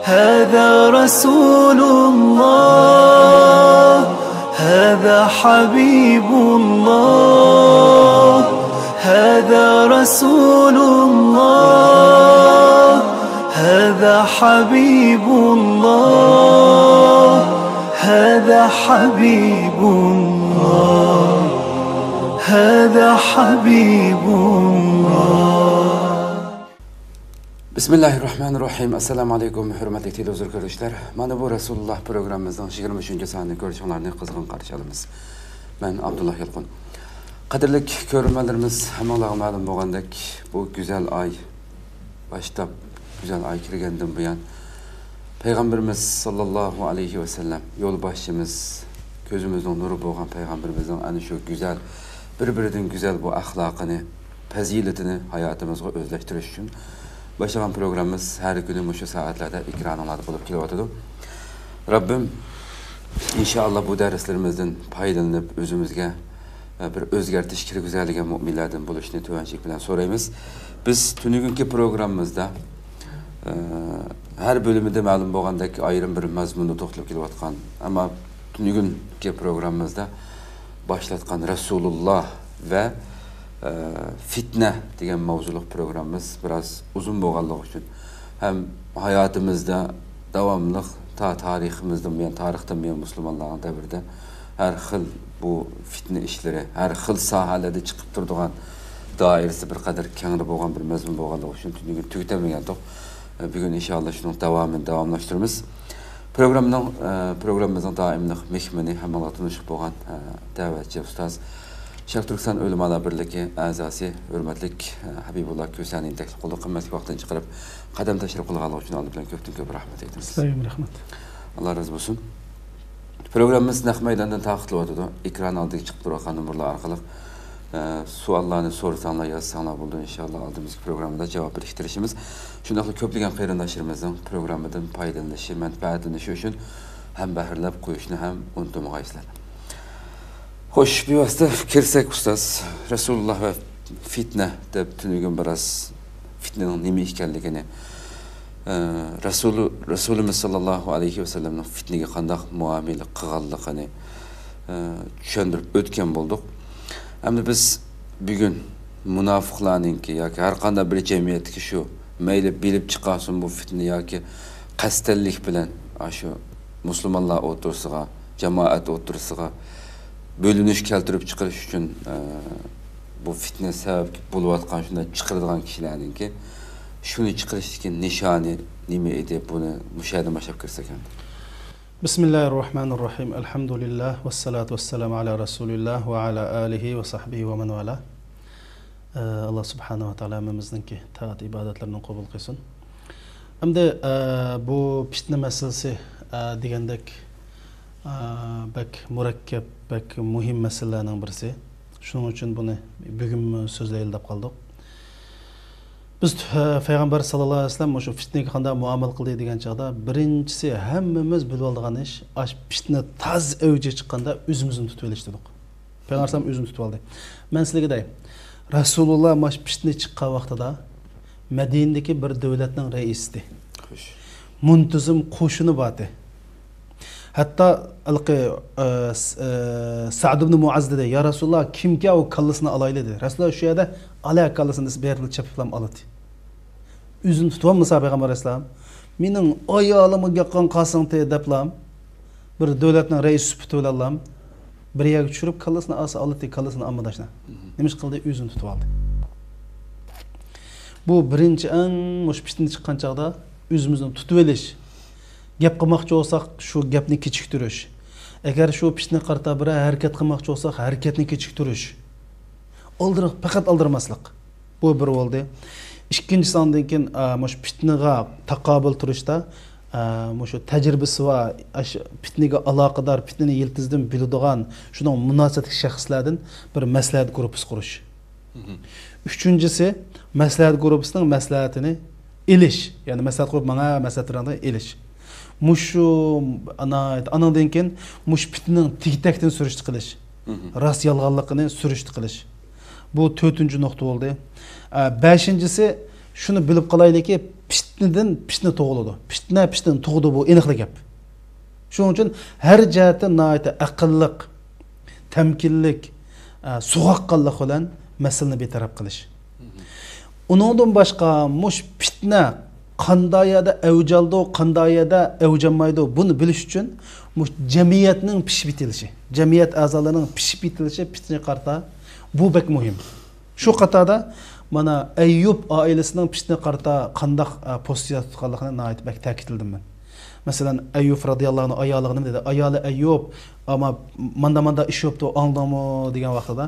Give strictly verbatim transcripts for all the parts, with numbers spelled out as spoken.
هذا رسول الله، هذا حبيب الله، هذا رسول الله، هذا حبيب الله، هذا حبيب الله، هذا حبيب الله. بسم الله الرحمن الرحيم. السلام عليكم، ھۆرمەتلىك تېلېۋىزور كۆرۈشلەر. مانا بۇ رەسۇلۇللا پروگراممىمىزنىڭ يىگىرمە ئۈچىنچى سانىنى كۆرۈشۈڭلارنى قىزغىن قارشى ئالىمىز. مەن ئابدۇللا يالقۇن. قەدىرلىك كۆرۈرمەنلىرىمىز، ھەممىڭلارغا مەلۇم بولغاندەك، بۇ گۈزەل ئاي باشلاپ، گۈزەل ئاي كىرگەندىن بۇيان، پەيغەمبىرىمىز ساللاللاھۇ ئەلەيھى ۋەسەللەم، يولباشچىمىز، كۆزىمىزنىڭ نۇرى بولغان پەيغەمبىرىمىزنىڭ ئەنە شۇ گۈزەل، بىر-بىرىدىن گۈزەل بۇ ئەخلاقىنى، پەزىلىتىنى ھاياتىمىزغا ئۆزلەشتۈرۈش ئۈچۈن باشلىغان پروگراممىمىز ھەر كۈنى مۇشۇ سائەتلەردە ئېكرانىڭلاردا بولۇپ كېلىۋاتىدۇ. رەببىم، ئىنشائاللا، بۇ دەرسلىرىمىزدىن پايدىلىنىپ، ئۆزىمىزگە، ئە، بىر ئۆزگەرتىش كىرگۈزەلىگەن مۆمىنلەردىن بولۇشنى تۆۋەنچىلىك بىلەن سورايمىز. بىز تۈنۈگۈنكى پروگراممىمىزدا، ئە، ھەر بۆلۈمىدە مەلۇم بولغاندەك ئايرىم بىر مەزمۇندا توختىلىپ كېلىۋاتقان، ئەمما تۈنۈگۈنكى پروگراممىمىزدا باشلاتقان رەسۇلۇللا ۋە، ئە، فىتنە دېگەن ماۋزۇلۇق پروگراممىمىز بىراز ئۇزۇن بولغانلىقى ئۈچۈن ھەم ھاياتىمىزدا داۋاملىق تا تارىخىمىزدىن بۇيان، تارىختىن بۇيان مۇسۇلمانلارنىڭ دەۋرىدە ھەر خىل بۇ فىتنە ئىشلىرى، ھەر خىل ساھەلەردە چىقىپ تۇرىدىغان دائىرىسى بىر قەدەر كەڭرى بولغان بىر مەزمۇن بولغانلىقى ئۈچۈن تۈنۈگۈن تۈگىتەلمىگەنتۇق. بۈگۈن ئىنشائاللا شۇنىڭ داۋامىنى داۋاملاشتۇرىمىز. پروگراممىنىڭ، ئە، پروگراممىمىزنىڭ دائىملىق مېھمىنى، ھەممىڭلار تونۇشۇپ بولغان، ئە، دەۋەتچى ئۇستاز، شەرقىي تۈركىستان ئۆلىمالار بىرلىكى ئەزاسى، ھۆرمەتلىك، ئە، ھەبىبۇللا كۆسەنى يېتەكلىك قىلدۇق. قىممەتلىك ۋاقتىنى چىقىرىپ، قەدەم تەشرىپ قىلغانلىقى ئۈچۈن ئالدى بىلەن كۆپتىن كۆپ رەھمەت ئېيتىمىز. سىلەرگىمۇ رەھمەت. ئاللا رازى بولسۇن. پروگراممىمىز نەق مەيداندىن تارقىتىلىۋاتىدۇ. ئېكران ئالدىغا چىقىپ تۇرۇۋاتقان نومۇرلار ئارقىلىق، ئە، سوئاللارنى سورىساڭلار، يازساڭلار بولىدۇ. ئىنشائاللا، ئالدىمىزدىكى پروگراممىدا جاۋاب بېرىشكە تىرىشىمىز. شۇنداقلا كۆپلىگەن قېرىنداشلىرىمىزنىڭ پروگراممىدىن پايدىلىنىشى، مەنپەئەتلىنىشى ئۈچۈن ھەمبەھىرلەپ قويۇشنى ھەم ئۇنتۇمىغايسىلەر. خوش، بىۋاسىتە كىرسەك، ئۇستاز، رەسۇلۇللا ۋە فىتنە دەپ تۈنۈگۈن بىراز فىتنىنىڭ نېمە ئىكەنلىكىنى، ئە، رەسۇلى-، رەسۇلىمىز ساللاللاھۇ ئەلەيھى ۋەسەللەمنىڭ فىتنىگە قانداق مۇئامىلە قىلغانلىقىنى، ئە، چۈشەندۈرۈپ ئۆتكەن بولدۇق. ئەمدى بىز بۈگۈن مۇناپىقلارنىڭكى ياكى ھەر قانداق بىر جەمئىيەتتىكى شۇ مەيلى بىلىپ چىقارسۇن بۇ فىتنە ياكى قەستەنلىك بىلەن ئاشۇ مۇسۇلمانلار ئوتتۇرىسىغا، جامائەت ئوتتۇرىسىغا بۆلۈنۈش كەلتۈرۈپ چىقىرىش ئۈچۈن، ئە، بۇ فىتنە سەۋەب بولۇۋاتقان شۇنداق چىقىرىدىغان كىشىلەرنىڭكى شۇنى چىقىرىشتىكى نىشانى نېمە ئىدى؟ بۇنى مۇشۇ يەردىن باشلاپ كىرسەك ئەمدى. بىسمىللاھىررەھمانىررەھىم. ئەلھەمدۇلىللاھ، ۋەسسالاتۇ ۋەسسالامۇ ئەلا رەسۇلىللاھ ۋە ئەلا ئالىھى ۋە سەھبىھى ۋە مەن ۋالا. ئە، ئاللا سۇبھانەھۇ ۋە تائالا ھەممىمىزنىڭكى تائەت ئىبادەتلىرىنى قوبۇل قىلسۇن. ئەمدى، ئە، بۇ پىتنە مەسىلىسى، ئە، دېگەندەك، ئە، بەك مۇرەككەپ، بەك مۇھىم مەسىلىلەرنىڭ بىرسى. شۇنىڭ ئۈچۈن بۇنى بۈگۈنمۇ سۆزلەيلى دەپ قالدۇق. بىز، ئە، پەيغەمبەر ساللاللاھۇ ئەلەيھى ۋەسەللەم مۇشۇ فىتنىگە قانداق مۇئامىلە قىلدى دېگەن چاغدا، بىرىنچىسى ھەممىمىز بىلىۋالىدىغان ئىش، ئاش پىتنە تاز ئەۋجىگە چىققاندا ئۆزىمىزنى تۇتۇۋېلىش دېدۇق. پەيغەمبەر ئەلەيھىسسالام ئۆزىنى تۇتۇۋالدى. مەن سىلەرگە دەي، رەسۇلۇللا ماش پىتنە چىققان ۋاقتىدا مەدىنىدىكى بىر دۆلەتنىڭ رەئىسىدى. خوش. مۇنتىزىم قوشۇنى بارتى. ھەتتا ھېلىقى، ئە، س-، ئە، سەئد ئىبنى مۇئاز دېدى، يا رەسۇلۇللا، كىمكى ئۇ كاللىسىنى ئالايلى دېدى. رەسۇلۇللا شۇ يەردە ئالا كاللىسىنى دېسە بېرىپلا چېپىپلام ئالاتتى. ئۆزىنى تۇتۇۋالمىسا پەيغەمبەر ئەلەيھىسسالام، مېنىڭ ئايالىمغا گەپ قىلغان قالسىڭتى دەپلام، بىر دۆلەتنىڭ رەئىسى سۈپىتى بىلەنلام بىر يەرگە چۈشۈرۈپ، كاللىسىنى ئالسا ئالاتتى، كاللىسىنى ئالمىدى ئاشۇنداق. مھم. نېمىش قىلدى؟ ئۆزىنى تۇتۇۋالدى. بۇ بىرىنچى ئەڭ مۇشۇ پىتنە چىققان چاغدا ئۆزىمىزنى تۇتۇۋېلىش. گەپ قىلماقچى بولساق، شۇ گەپنى كېچىكتۈرۈش. ئەگەر شۇ پىتنىگە قارىتا بىرەر ھەرىكەت قىلماقچى بولساق، ھەرىكەتنى كېچىكتۈرۈش. ئالدىرا-، پەقەت ئالدىرىماسلىق. بۇ بىر بولدى. ئىككىنچىسى، ئاندىن كېيىن، ئا، مۇشۇ پىتنىگە تاقابىل تۇرۇشتا، ئا، مۇشۇ تەجرىبىسى بار، ئاشۇ پىتنىگە ئالاقىدار، پىتنىنى يىلتىزىدىن بىلىدىغان، شۇنىڭ مۇناسىۋەتلىك شەخسلەردىن بىر مەسلىھەت گۇرۇپپىسى قۇرۇش. مھم. ئۈچىنچىسى، مەسلىھەت گۇرۇپپىسىنىڭ مەسلىھەتىنى ئېلىش. يەنى مەسلىھەت قۇرۇپ، ماڭا مەسلىھەت بېرىڭ دەپ ئېلىش. مۇشۇ، ئانا-، ئانىڭدىن كېيىن مۇشۇ پىتنىنىڭ تېگى-تەكتىنى سۈرۈشتە قىلىش. مھم. راست-يالغانلىقىنى سۈرۈشتە قىلىش. بۇ تۆتىنچى نۇقتا بولدى. ئە، بەشىنچىسى، شۇنى بىلىپ قالايلىكى، پىتنىدىن پىتنە تۇغۇلىدۇ. پىتنە پىتنىنى تۇغىدۇ، بۇ ئېنىقلا گەپ. شۇنىڭ ئۈچۈن ھەر جەھەتتىن ناھايىتى ئەقىللىق، تەمكىنلىك، ئە، سوغۇققانلىق بىلەن مەسىلىنى بىر تەرەپ قىلىش. ئۇنىڭدىن باشقا مۇشۇ پىتنە قاندا يەردە ئەۋج ئالىدۇ، قاندا يەردە ئەۋج ئالمايدۇ، بۇنى بىلىش ئۈچۈن مۇشۇ جەمئىيەتنىڭ پىشىپ يېتىلىشى، جەمئىيەت ئەزالىرىنىڭ پىشىپ يېتىلىشى پىتنىگە قارىتا، بۇ بەك مۇھىم. شۇ قاتاردا مانا ئەييۇب ئائىلىسىنىڭ پىتنىگە قارىتا قانداق، ئە، پوزىتسىيە تۇتقانلىقىنى ناھايىتى بەك تەكىتلىدىم مەن. مەسىلەن، ئەييۇب رازىياللاھۇ ئەنھۇ ئايالىغا نېمە دېدى؟ ئايالى ئەييۇب، ئاما ماندا ماندا ئىش بوپتۇ، ئاڭلىدىڭمۇ دېگەن ۋاقتىدا،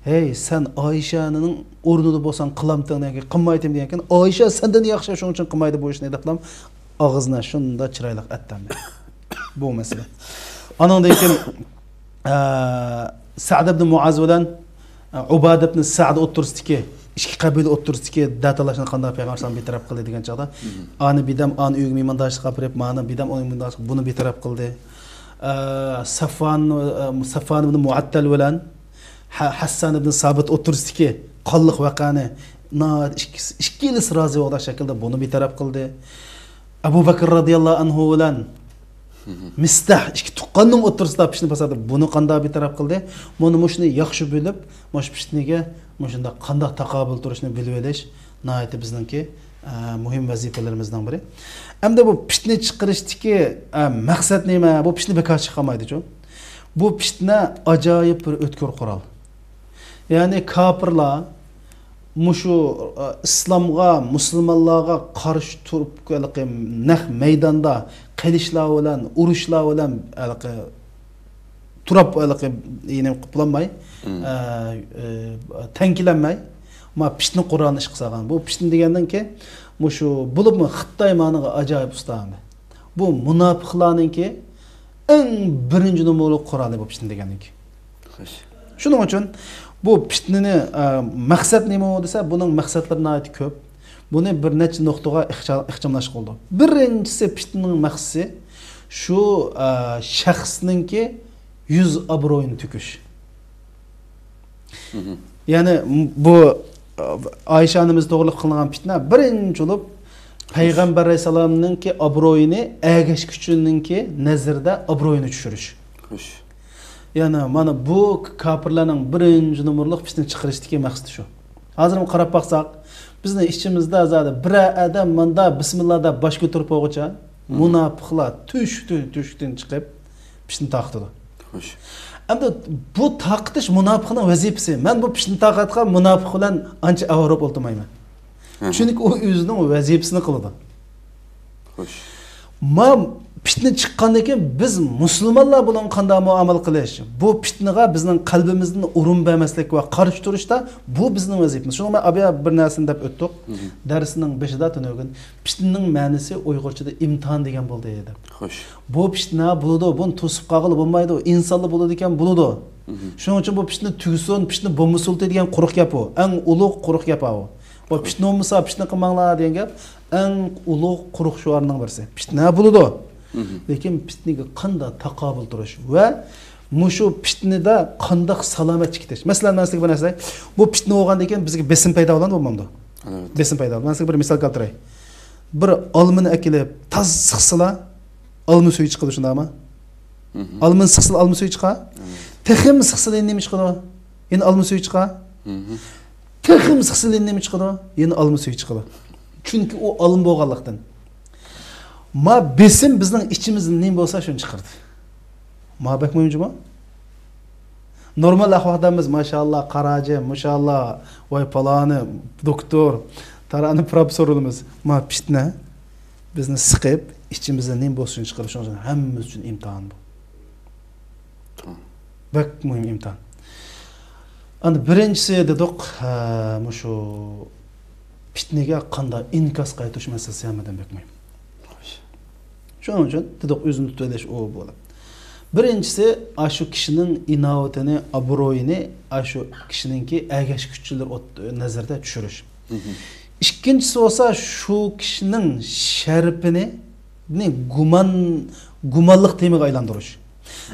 ھەي، سەن ئائىشەنىڭ ئورنىدا بولساڭ قىلامتىڭ دېگەن، قىلمايتتىم دېگەن، ئائىشە سەندىن ياخشى، شۇنىڭ ئۈچۈن قىلمايدۇ بۇ ئىشنى دەپلا ئاغزىنى شۇنداق چىرايلىق ئەتتەمدى. بۇ مەسىلە. ئانىڭدىن كېيىن، ئە، سەئد ئىبن مۇئاز بىلەن، ئە، ئۇبادە ئىبن سەئد ئوتتۇرىسىدىكى، ئىككى قەبىلە ئوتتۇرىسىدىكى دەتالاشنى قانداق پەيغەمبەر ئەلەيھىسسالام بىتەرەپ قىلدى دېگەن چاغدا، ئانى بىدەم ئانى ئۆيگە مېھماندارچىلىققا ئاپىرىپ، مانى بىدەم ئۇنى مېھماندارچىلىق، بۇنى بىتەرەپ قىلدى. ئە، سەفۋان، ئە، سەفۋان ئىبن مۇئەتتەل بىلەن ھە-، ھەسسان ئىبن سابىت ئوتتۇرىسىدىكى قانلىق ۋەقەنى ناھايىتى ئىككىسى، ئىككىلىسى رازى بولغان شەكىلدە بۇنى بىتەرەپ قىلدى. ئەبۇ بەكر رازىياللاھۇ ئەنھۇ بىلەن مىستەھ ئىككى تۇغقاننىڭ ئوتتۇرىسىدا پىتنە پاسات، بۇنى قانداق بىتەرەپ قىلدى؟ مانا مۇشۇنى ياخشى بىلىپ، مۇشۇ پىتنىگە مۇشۇنداق قانداق تاقابىل تۇرۇشنى بىلىۋېلىش ناھايىتى بىزنىڭكى، ئە، مۇھىم ۋەزىپىلىرىمىزنىڭ بىرى. ئەمدى بۇ پىتنە چىقىرىشتىكى، ئە، مەقسەت نېمە؟ بۇ پىتنە بىكار چىقالمايدىچۇ. بۇ پىتنە ئاجايىپ بىر ئۆتكۈر قورال. يەنى كاپىرلار مۇشۇ، ئە، ئىسلامغا، مۇسۇلمانلارغا قارشى تۇرۇپ، ھېلىقى نەق مەيداندا قىلىچلار بىلەن، ئۇرۇشلار بىلەن، ھېلىقى تۇرۇپ، ھېلىقى، يەنى قوپۇلالماي، ئە، ئە، تەڭكىلەنمەي، ما پىتنە قورالىنى ئىشقا سالغان. بۇ پىتنە دېگەندىن كېيىن، مۇشۇ بولۇپمۇ خىتاي مانىغا ئاجايىپ ئۇستا ئەمدى. بۇ مۇناپىقلارنىڭكى ئەڭ بىرىنچى نومۇرلۇق قورالى بولۇپ چىقتى دېگەندىن كېيىن. خوش. شۇنىڭ ئۈچۈن بۇ پىتنىنى، ئە، مەقسەت نېمە دېسە، بۇنىڭ مەقسەتلىرى ناھايىتى كۆپ. بۇنى بىر نەچچە نۇقتىغا ئىخچا-، ئىخچاملاشقا بولىدۇ. بىرىنچىسى، پىتنىنىڭ مەقسىتى شۇ، ئە، شەخسنىڭكى يۈز ئابرۇيىنى تۆكۈش. يەنى بۇ، ئە، ئائىشە ئانىمىز توغرىلىق قىلىنغان پىتنە بىرىنچى بولۇپ پەيغەمبەر ئەلەيھىسسالامنىڭكى ئابرۇيىنى، ئەگەشكۈچىنىڭكى نەزىرىدە ئابرۇيىنى چۈشۈرۈش. خوش. يەنى مانا بۇ كاپىرلارنىڭ بىرىنچى نومۇرلۇق پىتنە چىقىرىشتىكى مەقسىتى شۇ. ھازىر قاراپ باقساق، بىزنىڭ ئىچىمىزدە زادى بىرەر ئادەم ماندا بىسمىللا دەپ باش كۆتۈرۈپ بولغۇچە، مۇناپىقلار تۆشۈكتىن، تۆشۈكتىن چىقىپ پىتنە تارقىتىدۇ. خوش. ئەمدى بۇ تارقىتىش مۇناپىقنىڭ ۋەزىپىسى. مەن بۇ پىتنە تارقاتقان مۇناپىق بىلەن ئانچە ئاۋارە بولۇپ ئولتۇرمايمەن. چۈنكى ئۇ ئۆزىنىڭ ۋەزىپىسىنى قىلىدۇ. خوش. ما پىتنە چىققاندىن كېيىن بىز مۇسۇلمانلار بۇنىڭغا قانداق مۇئامىلە قىلىش؟ بۇ پىتنىغا بىزنىڭ قەلبىمىزدىن ئورۇن بەرمەسلىك ۋە قارشى تۇرۇشتا بۇ بىزنىڭ ۋەزىپىمىز. شۇڭا مەن ئابىيا بىر نەرسىنى دەپ ئۆتتۇق. دەرسنىڭ بېشىدا تۈنۈگۈن پىتنىنىڭ مەنىسى ئۇيغۇرچىدا ئىمتىھان دېگەن بولدى دەپ. خوش. بۇ پىتنە بولىدۇ، بۇنى توسۇپ قالغىلى بولمايدۇ، ئىنسانلا بولىدىكەن بولىدۇ. شۇنىڭ ئۈچۈن بۇ پىتنە تۈگىسۇن، پىتنە بولمىسۇن دېگەن قۇرۇق گەپ ئۇ. ئەڭ ئۇلۇغ قۇرۇق گەپ ئۇ. ۋە پىتنە بولمىسا، پىتنە قىلماڭلار دېگەن گەپ ئەڭ ئۇلۇغ قۇرۇق شوئارنىڭ بىرسى. پىتنە بولىدۇ. لېكىن پىتنىگە قانداق تاقابىل تۇرۇش ۋە مۇشۇ پىتنىدە قانداق سالامەتچە كېتىش. مەسىلەن، مەن سىزگە بىر نەرسە دەي. بۇ پىتنە بولغاندىن كېيىن بىزگە بېسىم پەيدا بولامدۇ، بولمامدۇ؟ ئەلۋەتتە. بېسىم پەيدا بولىدۇ. مەن سىزگە بىر مىسال كەلتۈرەي. بىر ئالمىنى ئەكېلىپ تازا سىقسىلا، ئالما سۈيى چىقىدۇ، شۇنداقمۇ؟ ئالمىنى سىقسىلا ئالما سۈيى چىقا. تېخىمۇ سىقسىلا يەنە نېمە چىقىدۇ؟ يەنە ئالما سۈيى چىقا. تېخىمۇ سىقسىلا يەنە نېمە چىقىدۇ؟ يەنە ئالما سۈيى چىقىدۇ. چۈنكى ئۇ ئالما بولغانلىقتىن. ما بېسىم بىزنىڭ ئىچىمىزدە نېمە بولسا، شۇنى چىقىرىدۇ. ما بەك مۇھىم جۇمۇ. نورمال ئەھۋالدا بىز ماشائاللا، قاراجى، مۇشائاللا، ۋاي پالانى، دوكتور، تارانى پروفېسسور بولىمىز. ما پىتنە بىزنى سىقىپ، ئىچىمىزدە نېمە بولسۇن چىقىرىپ، شۇنىڭ ئۈچۈن ھەممىمىز ئۈچۈن ئىمتىھان بۇ. بەك مۇھىم ئىمتىھان. ئەندى بىرىنچىسى دېدۇق، ھە، مۇشۇ پىتنىگە قانداق ئىنكاس قايتۇرۇش مەسىلىسى ھەممىدىن بەك مۇھىم. شۇنىڭ ئۈچۈن دېدۇق، ئۆزىنى تۇتۇۋېلىش ئۇ بولۇپ. بىرىنچىسى، ئاشۇ كىشىنىڭ ئىناۋىتىنى، ئابرۇيىنى ئاشۇ كىشىنىڭكى ئەگەشكۈچىلىرى ئوت-، نەزىرىدە چۈشۈرۈش. ئىككىنچىسى بولسا، شۇ كىشىنىڭ شەرىپىنى، نى گۇمان، گۇمانلىق تېمىغا ئايلاندۇرۇش.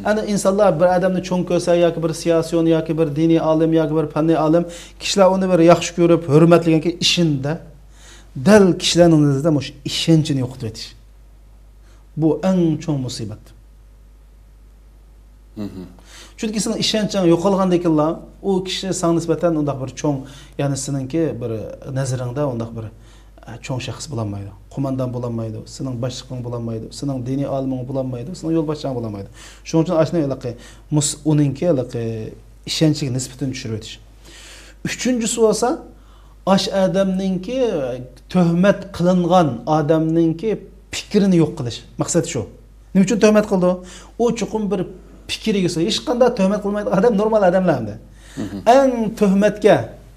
ئەنە ئىنسانلار بىر ئادەمنى چوڭ كۆرسە ياكى بىر سىياسىيون ياكى بىر دىنىي ئالىم ياكى بىر پەننىي ئالىم، كىشىلەر ئۇنى بىر ياخشى كۆرۈپ، ھۆرمەتلىگەنكى ئىشىندا، دەل كىشىلەرنىڭ نەزىرىدە مۇشۇ ئىشەنچىنى يوقىتىۋېتىش. بۇ ئەڭ چوڭ مۇسىبەت. مھم. چۈنكى سېنىڭ ئىشەنچىڭ يوقالغاندىن كېيىنلا، ئۇ كىشى ساڭا نىسبەتەن ئۇنداق بىر چوڭ، يەنى سېنىڭكى بىر نەزىرىڭدە ئۇنداق بىر، ئە، چوڭ شەخس بولالمايدۇ. قوماندان بولالمايدۇ، سېنىڭ باشلىقىڭ بولالمايدۇ، سېنىڭ دىنىي ئالىمىڭ بولالمايدۇ، سېنىڭ يولباشچىڭ بولالمايدۇ. شۇنىڭ ئۈچۈن ئاشۇنى ھېلىقى مۇس-، ئۇنىڭكى ھېلىقى ئىشەنچىگە نىسبىتىنى چۈشۈرۈۋېتىش. ئۈچىنچىسى بولسا، ئاش ئادەمنىڭكى تۆھمەت قىلىنغان ئادەمنىڭكى پىكرىنى يوق قىلىش. مەقسەت شۇ. نېمە ئۈچۈن تۆھمەت قىلىدۇ؟ ئۇ چوقۇم بىر پىكىر ئىگىسى. ھېچقانداق تۆھمەت قىلمايدىغان ئادەم نورمال ئادەملەر ئەمدى. مھم. ئەڭ تۆھمەتكە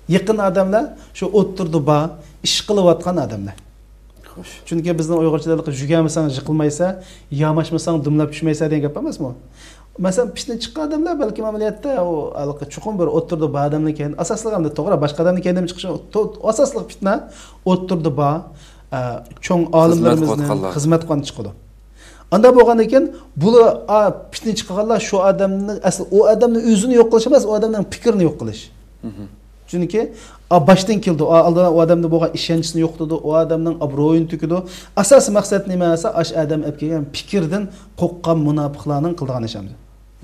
يېقىن ئادەملەر شۇ ئوتتۇرىدا بار، ئىش قىلىۋاتقان ئادەملەر. خوش. چۈنكى بىزنىڭ ئۇيغۇرچىدا ھېلىقى «يۈگەمىسەڭ يىقىلمايسەن، ياماشمىساڭ دۈملەپ چۈشمەيسەن» دېگەن گەپ ئەمەسمۇ؟ مەسىلەن، پىتنە چىققان ئادەملەر بەلكىم ئەمەلىيەتتە ئۇ ھېلىقى چوقۇم بىر ئوتتۇرىدا بار ئادەمنىڭ كەينىدىن، ئاساسلىق ئەمدى توغرا، باشقا ئادەمنىڭ كەينىدىن چىقىشى، تو-، ئاساسلىق پىتنە ئوتتۇرىدا بار، ئە، چوڭ خىزمەت ئالىملىرىمىزنىڭ قىلىۋاتقانلار. خىزمەت قىلغان چىقىدۇ. ئاندا بولغاندىن كېيىن بۇلار، ئا، پىتنە چىقارغانلار شۇ ئادەمنى، ئەسلى ئۇ ئادەمنىڭ ئۆزىنى يوق قىلىش ئەمەس، ئۇ ئادەمنىڭ پىكرىنى يوق قىلىش. مھم. چۈنكى، ئا، باشتىن كېلىدۇ. ئا، ئالدىن ئۇ ئادەمدە بولغان ئىشەنچنى يوقىتىدۇ، ئۇ ئادەمنىڭ ئابرۇيىنى تۆكىدۇ. ئاساسىي مەقسەت نېمە دېسە، ئاشۇ ئادەم ئەپ كەلگەن پىكىردىن قورققان مۇناپىقلارنىڭ قىلىدىغان ئىشى ئەمدى.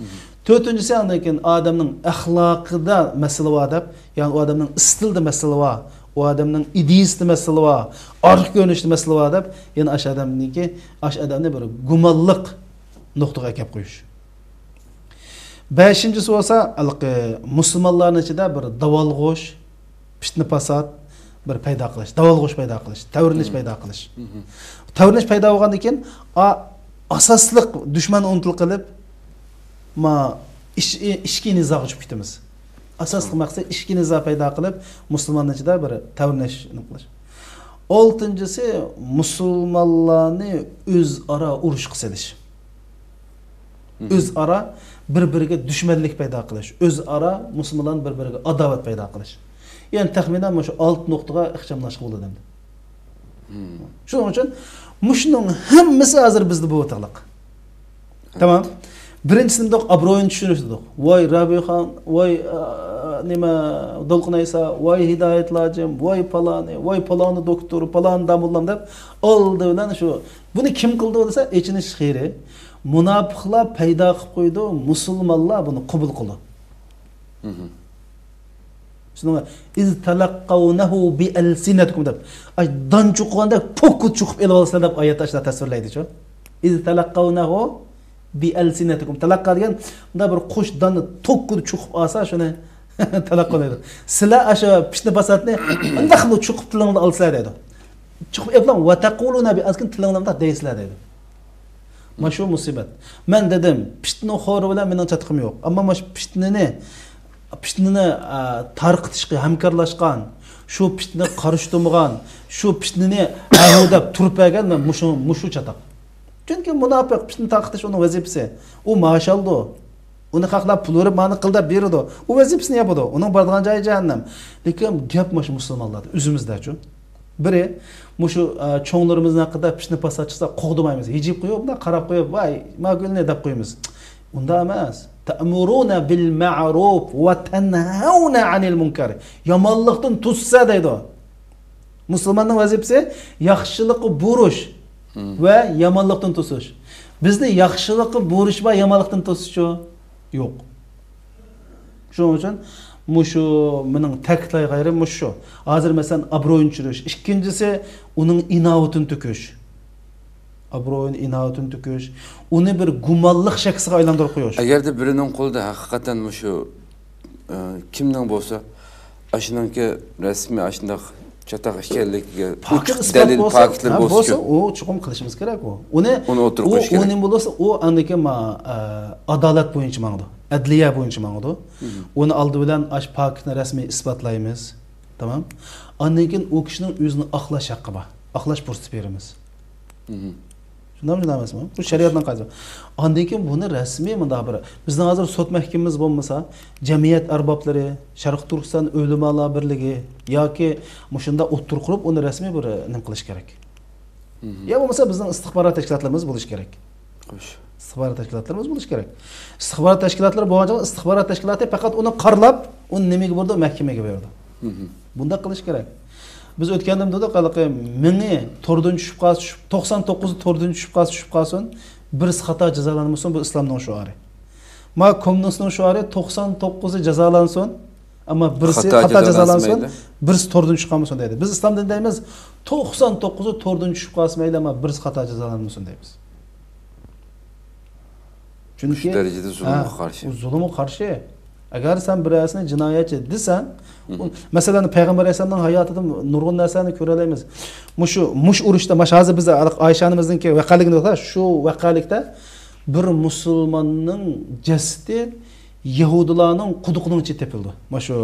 مھم. تۆتىنچىسى، ئاندىن كېيىن ئادەمنىڭ ئەخلاقىدا مەسىلە بار دەپ، يەنى ئۇ ئادەمنىڭ ئىستىلىدا مەسىلە بار، ئۇ ئادەمنىڭ ئىدىيىسىدە مەسىلە بار، ئارقا كۆرۈنۈشىدە مەسىلە بار دەپ، يەنە ئاشۇ ئادەمنىڭكى، ئاشۇ ئادەمنى بىر گۇمانلىق نۇقتىغا ئەكەپ قويۇش. بەشىنچىسى بولسا، ھېلىقى مۇسۇلمانلارنىڭ ئىچىدە بىر داۋالغۇش، پىتنە-پاسات بىر پەيدا قىلىش، داۋالغۇش پەيدا قىلىش، تەۋرىنىش مم. پەيدا قىلىش. مم. تەۋرىنىش پەيدا بولغاندىن كېيىن، ئا-، ئاساسلىق دۈشمەن ئۇنتۇلۇپ قېلىپ، ما، ئىچ-، ئىچكى نىزاغا چۈشۈپ كېتىمىز. ئاساسلىق مم. مەقسەت ئىچكى نىزا پەيدا قىلىپ، مۇسۇلماننىڭ ئىچىدە بىر تەۋرىنىش نېمە قىلىش. ئالتىنچىسى، مۇسۇلمانلارنى ئۆزئارا ئۇرۇشقا سېلىش. مم. ئۆزئارا بىر-بىرىگە دۈشمەنلىك پەيدا قىلىش، ئۆزئارا مۇسۇلمانلارنى بىر-بىرىگە ئاداۋەت پەيدا قىلىش. يەنى تەخمىنەن مۇشۇ ئالتە نۇقتىغا ئىخچاملاشقا بولىدۇ ئەمدى. مم. شۇنىڭ ئۈچۈن مۇشۇنىڭ ھەممىسى ھازىر بىزدە بولۇۋاتقانلىق. تامام. بىرىنچىسى نېمە دېدۇق؟ ئابرۇيىنى چۈشۈرۈش دېدۇق. ۋاي رابىيخان، ۋاي، ئا، نېمە، دولقۇن ئەيسا، ۋاي ھىدايەت لاجىم، ۋاي پالانى، ۋاي پالانى دوكتور، پالانى داموللام دەپ ئالدى بىلەن شۇ. بۇنى كىم قىلىدۇ دېسە، ئېچىنىش خېرى، مۇناپىقلار پەيدا قىلىپ قويىدۇ، مۇسۇلمانلار بۇنى قوبۇل قىلىدۇ. مم. شۇنىڭغا «ئىز تەلەققەۋنەھۇ بىئەلسىنەتىكۇم» دەپ، ئاي، دان چوقۇغاندەك پوكۇت چوقۇپ ئېلىۋالىسىلەر دەپ ئايەتتە ئاشۇنداق تەسۋىرلەيدىچۇ. «ئىز تەلەققەۋنەھۇ بىئەلسىنەتىكۇم». تەلەققا دېگەن مۇنداق بىر قۇش داننى توككىدە چوقۇپ ئالسا، شۇنى تەلەققا دەيدۇ. سىلەر ئاشۇ پىتنە-پاساتنى مۇنداقمۇ چوقۇپ تىلىڭلاردا ئالىسىلەر دەيدۇ. چوقۇپ ئېلىپ، «ۋە تەقۇلۇنە بى»، ئازكىنە تىلىڭلاردا دەيسىلەر دەيدۇ. مانا شۇ مۇسىبەت. مەن دېدىم، پىتنىخور بىلەن مېنىڭ چاتىقىم يوق. ئەمما مانا شۇ پىتنىنى، پىتنىنى، ئە، تارقىتىشقا ھەمكارلاشقان، شۇ پىتنىگە قارشى تۇرمىغان، شۇ پىتنىنى ھەۋۇ دەپ تۇرۇپ بەرگەن مەن مۇشۇ، مۇشۇ چاتاق. چۈنكى مۇناپىق پىتنە تارقىتىش ئۇنىڭ ۋەزىپىسى. ئۇ مائاش ئالىدۇ. ئۇنى خەقلەر پۇل بېرىپ، مانا قىل دەپ بېرىدۇ. ئۇ ۋەزىپىسىنى ياپىدۇ. ئۇنىڭ بارىدىغان جايى جەھەننەم. لېكىن گەپ مانا شۇ مۇسۇلمانلاردا، ئۆزىمىزدەچۇ. بىرى، مۇشۇ، ئە، چوڭلىرىمىزنىڭ ھەققىدە پىتنە-پاسات چىقسا قوغدىمايمىز، ھىجىيىپ قويۇپ، مۇنداق قاراپ قويۇپ، «ۋاي، ما گۈلنى» دەپ قويىمىز. ئۇنداق ئەمەس. «تەئمۇرۇنە بىل مەئرۇف ۋە تەنھەۋنە ئەنىل مۇنكەر». يامانلىقتىن توسىسىلەر دەيدۇ. مۇسۇلماننىڭ ۋەزىپىسى ياخشىلىققا بۇيرۇش مم. ۋە يامانلىقتىن توسۇش. بىزدە ياخشىلىققا بۇيرۇش بار، يامانلىقتىن توسۇشچۇ؟ يوق. شۇنىڭ ئۈچۈن مۇشۇ مېنىڭ تەكىتلەيدىغان يېرىم مۇشۇ. ھازىر مەسىلەن، ئابرۇيىنى چۈشۈرۈش. ئىككىنچىسى، ئۇنىڭ ئىناۋىتىنى تۆكۈش. ئابرۇيىنى، ئىناۋىتىنى تۆكۈش. ئۇنى بىر گۇمانلىق شەخسىگە ئايلاندۇرۇپ قويۇش. ئەگەردە بىرىنىڭ قولىدا ھەقىقەتەن مۇشۇ، ئە، كىمنىڭ بولسا، ئاشۇنىڭكى رەسمىي ئاشۇنداق چاتاق ئىكەنلىكىگە پاكىت ئوچۇق ئىسپات دەلىل، بولسا، پاكىتلىرى ھە، بولسا، بولسىچۇ؟ ئۇ چوقۇم قىلىشىمىز كېرەك ئۇ. ئۇنى، ئۇنى ئوتتۇرىغا ئۇ، قويۇش ئۇ كېرەك. نېمە بولسا، ئۇ ئاندىن كېيىن ما-، ئە، ئادالەت بويىچە ماڭىدۇ، ئەدلىيە بويىچە ماڭىدۇ. مم. ئۇنى ئالدى بىلەن ئاشۇ پاكىتنى رەسمىي ئىسپاتلايمىز. تامام. ئاندىن كېيىن ئۇ كىشىنىڭ ئۆزىنى ئاقلاش ھەققى بار. ئاقلاش پۇرسىتى بېرىمىز. مم. شۇنداقمۇ، شۇنداق ئەمەسمۇ؟ بۇ شەرىئەتنىڭ قائىدىسى. ئاندىن كېيىن بۇنى رەسمىي مۇنداق بىر، بىزنىڭ ھازىر سوت مەھكىمىمىز بولمىسا، جەمئىيەت ئەربابلىرى، شەرقىي تۈركىستان ئۆلىمالار بىرلىكى ياكى مۇشۇنداق ئوتتۇرا قۇرۇپ، ئۇنى رەسمىي بىر نېمە قىلىش كېرەك. مم. يا بولمىسا بىزنىڭ ئىستىخبارات تەشكىلاتلىرىمىز بولۇشى كېرەك. خوش. ئىستىخبارات تەشكىلاتلىرىمىز بولۇشى كېرەك. ئىستىخبارات تەشكىلاتلىرى بولغان چاغدا ئىستىخبارات تەشكىلاتى پەقەت ئۇنى قارلاپ، ئۇنى نېمىگە بۇرىدۇ؟ مەھكىمىگە بېرىدۇ. مم. بۇنداق قىلىش كېرەك. بىز ئۆتكەندە دېدۇق، ھېلىقى مىڭى توردىن چۈشۈپ قالسا، چۈشۈپ، توقسان توققۇزى توردىن چۈشۈپ قالسا، چۈشۈپ قالسۇن، بىرسى خاتا جازالانمىسۇن، بۇ ئىسلامنىڭ شوئارى. ما كوممۇنىستنىڭ شوئارى، توقسان توققۇزى جازالانسۇن، ئەمما بىرسى خاتا خاتا جازالانسۇن، جازالانسىمايلى. بىرسى توردىن چۈشۈپ قالمىسۇن دەيدۇ. بىز ئىسلامدا دەيمىز، توقسان توققۇزى توردىن چۈشۈپ قالسىمايلى، ئەمما بىرسى خاتا جازالانمىسۇن دەيمىز. چۈنكى، شۇ دەرىجىدە زۇلۇمغا ھە، قارشى. ئۇ زۇلۇمغا قارشى. ئەگەر سەن بىرەرسىنى جىنايەتچى دېسەڭ، مم. ئۇ، مەسىلەن، پەيغەمبەر ئەلەيھىسسالامنىڭ ھاياتىدا نۇرغۇن نەرسىلەرنى كۆرەلەيمىز. مۇشۇ، مۇشۇ ئۇرۇشتا، مانا ھازىر بىز ئايشە ئانىمىزنىڭكى ۋەقەلىكىنى، شۇ ۋەقەلىكتە بىر مۇسۇلماننىڭ جەسىتى يەھۇدىيلارنىڭ قۇدۇقىنىڭ ئىچىدە تېپىلدى. مانا شۇ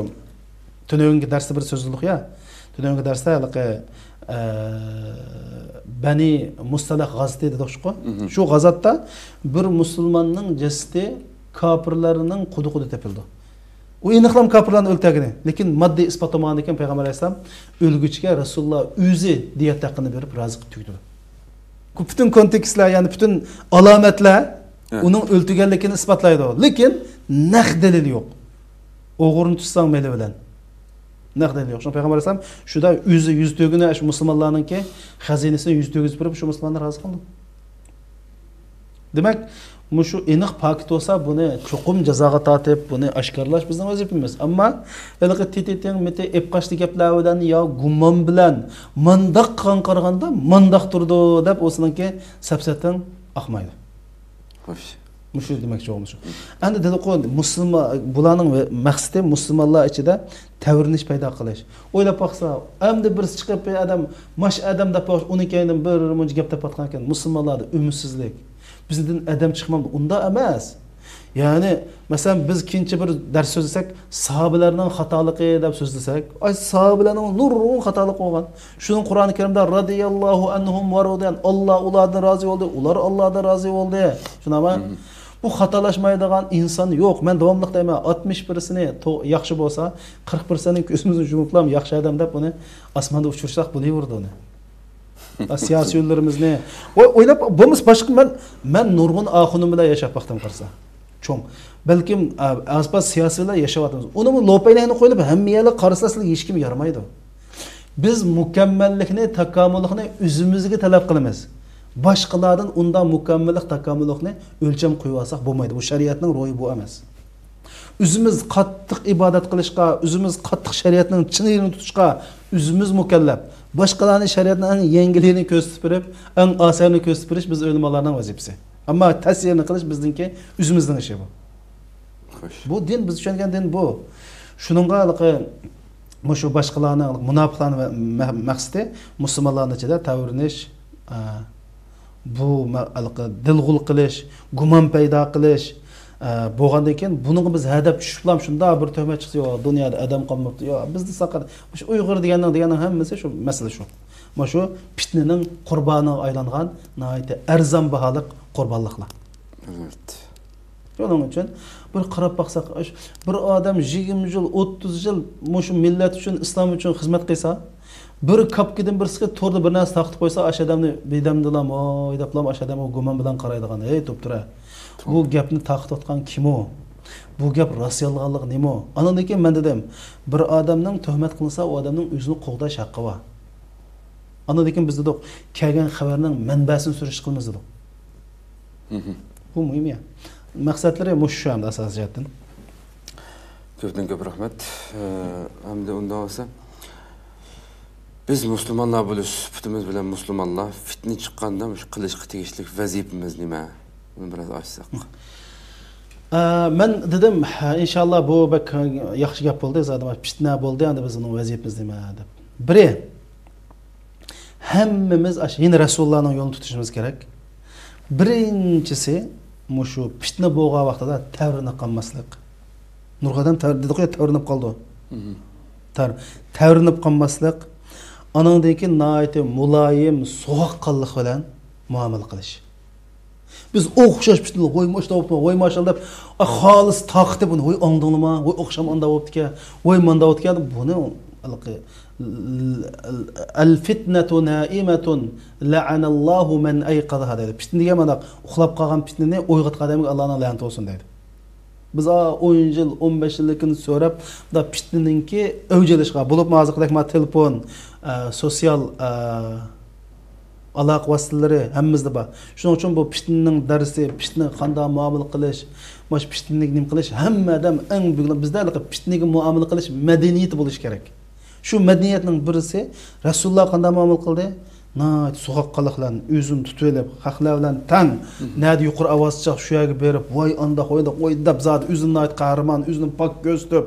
تۈنۈگۈنكى دەرستە بىر سۆزلىدۇق يا. تۈنۈگۈنكى دەرستە ھېلىقى، ئە، بەنى مۇستەلىق غازىتى دېدۇقچۇقۇ. مم. شۇ غازاتتا بىر مۇسۇلماننىڭ جەسىتى كاپىرلارنىڭ قۇدۇقىدا تېپىلدى. ئۇ ئېنىقلام كاپىرلارنى ئۆلتۈرگىنى. لېكىن ماددىي ئىسپاتلىمىغاندىكىن پەيغەمبەر ئەلەيھىسسالام ئۆلگۈچىگە رەسۇلۇللا ئۆزى دىيەت ھەققىنى بېرىپ رازى قىلىپ تۈگىتىدۇ. پۈتۈن كونتېكستلار، يەنى پۈتۈن ئالامەتلەر ھە. ئۇنىڭ ئۆلتۈرگەنلىكىنى ئىسپاتلايدۇ. لېكىن نەق دەلىل يوق. ئوغرىنى تۇتساڭ مېلى بىلەن. نەق دەلىل يوق. شۇڭا پەيغەمبەر ئەلەيھىسسالام شۇدا ئۆزى يۈز تۆگىنى، شۇ مۇسۇلمانلارنىڭكى خەزىنىسىنى يۈز تۆگىزىپ بېرىپ، شۇ مۇسۇلماننى رازى قىلدى. دېمەك، مۇشۇ ئېنىق پاكىت بولسا، بۇنى چوقۇم جازاغا تارتىپ، بۇنى ئاشكارىلاش بىزنىڭ ۋەزىپىمىز. ئەمما ھېلىقى تېتىتىڭ، مىتى، ئېپقاچتى گەپلەر بىلەن يا گۇمان بىلەن مانداق قىلغان قارىغاندا مانداق تۇرىدۇ دەپ، ئۇسىنىڭكى سەپسەتىڭ ئاقمايدۇ. خوش. مۇشۇ دېمەكچى بولغىنىم شۇ. ئەمدى دېدۇققۇ، مۇسۇلمان، بۇلارنىڭ مەقسىتى مۇسۇلمانلار ئىچىدە تەۋرىنىش پەيدا قىلىش. ئويلاپ باقسا، ئەمدى بىرسى چىقىپ، بىر ئادەم، ماش ئادەم دەپ، ئۇنىڭ كەينىدىن بىر مۇنچە گەپ دەپ ئاتقانكەن، مۇسۇلمانلاردا ئۈمىدسىزلىك. بىزدىن ئادەم چىقمامدۇ؟ ئۇنداق ئەمەس. يەنى، مەسىلەن، بىز كېيىنچە بىر دەرس سۆزلىسەك، ساھابىلەرنىڭ خاتالىقى دەپ سۆزلىسەك، ئاي، ساھابىلەرنىڭ نۇرغۇن خاتالىقى بولغان. شۇنىڭ قۇرئان كەرىمدە رادىياللاھۇ ئەنھۇم ۋە رەزىيەللاھۇ ئەنھۇم، ئاللا ئۇلاردىن رازى بولدى، ئۇلار ئاللادىن رازى بولدى. شۇنداقمۇ؟ مم. بۇ خاتالاشمايدىغان ئىنسان يوق. مەن داۋاملىق دەيمەن، ئاتمىش پىرسەنتى تو-، ياخشى بولسا، قىرىق پىرسەنتنىڭ كۆزىمىزنى يۇمۇپلا ياخشى ئادەم دەپ ئۇنى ئاسماندا ئۇچۇرساق بولۇۋېرىدۇ ئۇنى. سىياسىيونلىرىمىزنى. ۋاي، ئويلاپ بولمىسا، باشقا مەن، مەن نۇرغۇن ئاخۇنۇم بىلەن ياشاپ باقتىم قارىسا. چوڭ. بەلكىم، ئا، ئاز-پاز سىياسىيلار ياشاۋاتىمىز. ئۇنىمۇ لوپەيلەينى قويۇپ، ھەممە يەرلەر قارىسىلا، سىلەرگە ھېچكىم يارىمايدۇ. بىز مۇكەممەللىكنى، تاكامۇللۇقنى ئۆزىمىزگە تەلەپ قىلىمىز. باشقىلاردىن ئۇنداق مۇكەممەللىك، تاكامۇللۇقنى ئۆلچەم قويۇۋالساق بولمايدۇ. بۇ شەرىئەتنىڭ روھى بۇ ئەمەس. ئۆزىمىز قاتتىق ئىبادەت قىلىشقا، ئۆزىمىز قاتتىق شەرىئەتنىڭ چىڭىيىنى تۇتۇشقا ئۆزىمىز مۇكەللەپ. باشقىلارنى شەرىئەتنىڭ ئەڭ يەڭگىلىنى كۆرسىتىپ بېرىپ، ئەڭ ئاسانىنى كۆرسىتىپ بېرىش بىز ئۆلىمالارنىڭ ۋەزىپىسى. ئەمما تەسىرىنى قىلىش بىزنىڭكى، ئۆزىمىزنىڭ ئىشى بۇ. خوش. بۇ دىن، بىز چۈشەنگەن دىن بۇ. شۇنىڭغا ھېلىقى مۇشۇ باشقىلارنىڭ، مۇناپىقلارنىڭ مە-، مە-، مەقسىتى مۇسۇلمانلارنىڭ ئىچىدە تەۋرىنىش، ئە، بۇ مە-، ھېلىقى دىلغۇل قىلىش، گۇمان پەيدا قىلىش، ئە، بولغاندىن كېيىن بۇنىڭغا بىز ھەدەپ چۈشۈپلا شۇنداق بىر تۆھمەت چىقسا، يوق، دۇنيادا ئادەم قالماپتۇ، يوق، بىزدە ساقىت، مۇشۇ ئۇيغۇر دېگەننىڭ، دېگەننىڭ ھەممىسى شۇ، مەسىلە شۇ. مۇشۇ پىتنىنىڭ قۇربانىغا ئايلانغان ناھايىتى ئەرزان باھالىق قۇربانلىقلار. ئەلۋەتتە. شۇنىڭ ئۈچۈن بىر قاراپ باقساق، ئاش-، بىر ئادەم يىگىرمە يىل، ئوتتۇز يىل مۇشۇ مىللەت ئۈچۈن، ئىسلام ئۈچۈن خىزمەت قىلسا، بىر كاپكىدىن بىرسىگە توردا بىر نەرسە تارقىتىپ قويسا، ئاش ئادەمنى بىردەمدىلا ۋاي دەپلا ئاش ئادەمگە گۇمان بىلەن قارايدىغان، ھەي، توپتۇرە، بۇ گەپنى تارقىتىۋاتقان كىم ئۇ؟ بۇ گەپ راست يالغانلىقى نېمە ئۇ؟ ئاندىن كېيىن مەن دېدىم، بىر ئادەمنىڭ تۆھمەت قىلىنسا، ئۇ ئادەمنىڭ ئۆزىنى قوغداش ھەققى بار. ئاندىن كېيىن بىز دېدۇق، كەلگەن خەۋەرنىڭ مەنبەسىنى سۈرۈشتە قىلىمىز دېدۇق. مھم. بۇ مۇھىم يا. مەقسەتلىرى مۇشۇ شۇ ئەمدى ئاساسىي جەھەتتىن. كۆپتىن كۆپ رەھمەت. ئە، ئەمدى ئۇنداق بولسا، بىز مۇسۇلمانلار بولۇش سۈپىتىمىز بىلەن مۇسۇلمانلار پىتنە چىققاندا مۇشۇ قىلىشقا تېگىشلىك ۋەزىپىمىز نېمە؟ بۇنى بىراز ئاچساق. ئە، مەن دېدىم، ئىنشاللا بۇ بەك ياخشى گەپ بولدى، زادى پىتنە بولدى، ئەمدى بىز ئۇنىڭ ۋەزىپىمىز نېمە دەپ. بىرى، ھەممىمىز ئاش-، يەنە رەسۇلۇللانىڭ يولىنى تۇتۇشىمىز كېرەك. بىرىنچىسى، مۇشۇ پىتنە بولغان ۋاقتىدا تەۋرىنىپ قالماسلىق. نۇرغۇن ئادەم تەۋر-، دېدۇققۇ يا، تەۋرىنىپ قالىدۇ. مھم. تەر-، تەۋرىنىپ قالماسلىق. ئانىڭدىن كېيىن ناھايىتى مۇلايىم، سوغۇققانلىق بىلەن مۇئامىلە قىلىش. بىز ئوخشاش پىتنىلەر، ۋاي ماشاللا، ۋاي ماشاللا دەپ، ئا، خالىس تارقىتىپ ئۇنى، ۋاي ئاڭدىڭلىما، ۋاي ئاخشام ئاندا بوپتىكەن، ۋاي ماندا بوپتىكەن، بۇنى ھېلىقى، الفتنة نائمة لعن الله من أيقظها دەيدۇ. پىتنە دېگەن مانا ئۇخلاپ قالغان پىتنىنى ئويغاتقان ئادەمگە ئاللانىڭ لەنىتى بولسۇن دەيدۇ. بىز ئا، ئون يىل، ئون بەش يىلدىن كېيىن سۆرەپ، مۇنداق پىتنىنىڭكى ئەۋج ئېلىشىغا، بولۇپمۇ ھازىرقىدەك مانا تېلېفون، ئە، سوتسىيال، ئە، ئالاقە ۋاسىتىلىرى ھەممىمىزدە بار. شۇنىڭ ئۈچۈن بۇ پىتنىنىڭ دەرسى، پىتنىگە قانداق مۇئامىلە قىلىش، مانا شۇ پىتنىگە نېمە قىلىش، ھەممە ئادەم ئەڭ بۈگۈن بىزدە ھېلىقى پىتنىگە مۇئامىلە قىلىش مەدەنىيىتى بولۇشى كېرەك. شۇ مەدەنىيەتنىڭ بىرسى، رەسۇلۇللا قانداق مۇئامىلە قىلدى؟ ناھايىتى سوغۇققانلىق بىلەن، ئۆزىنى تۇتۇۋېلىپ، خەقلەر بىلەن تەڭ، نەدە يۇقىرى ئاۋاز چىقسا، شۇ يەرگە بېرىپ، ۋاي ئانداق، ۋاي ئانداق، ۋاي دەپ، زادى ئۆزىنى ناھايىتى قەھرىمان، ئۆزىنى پاك كۆرسىتىپ،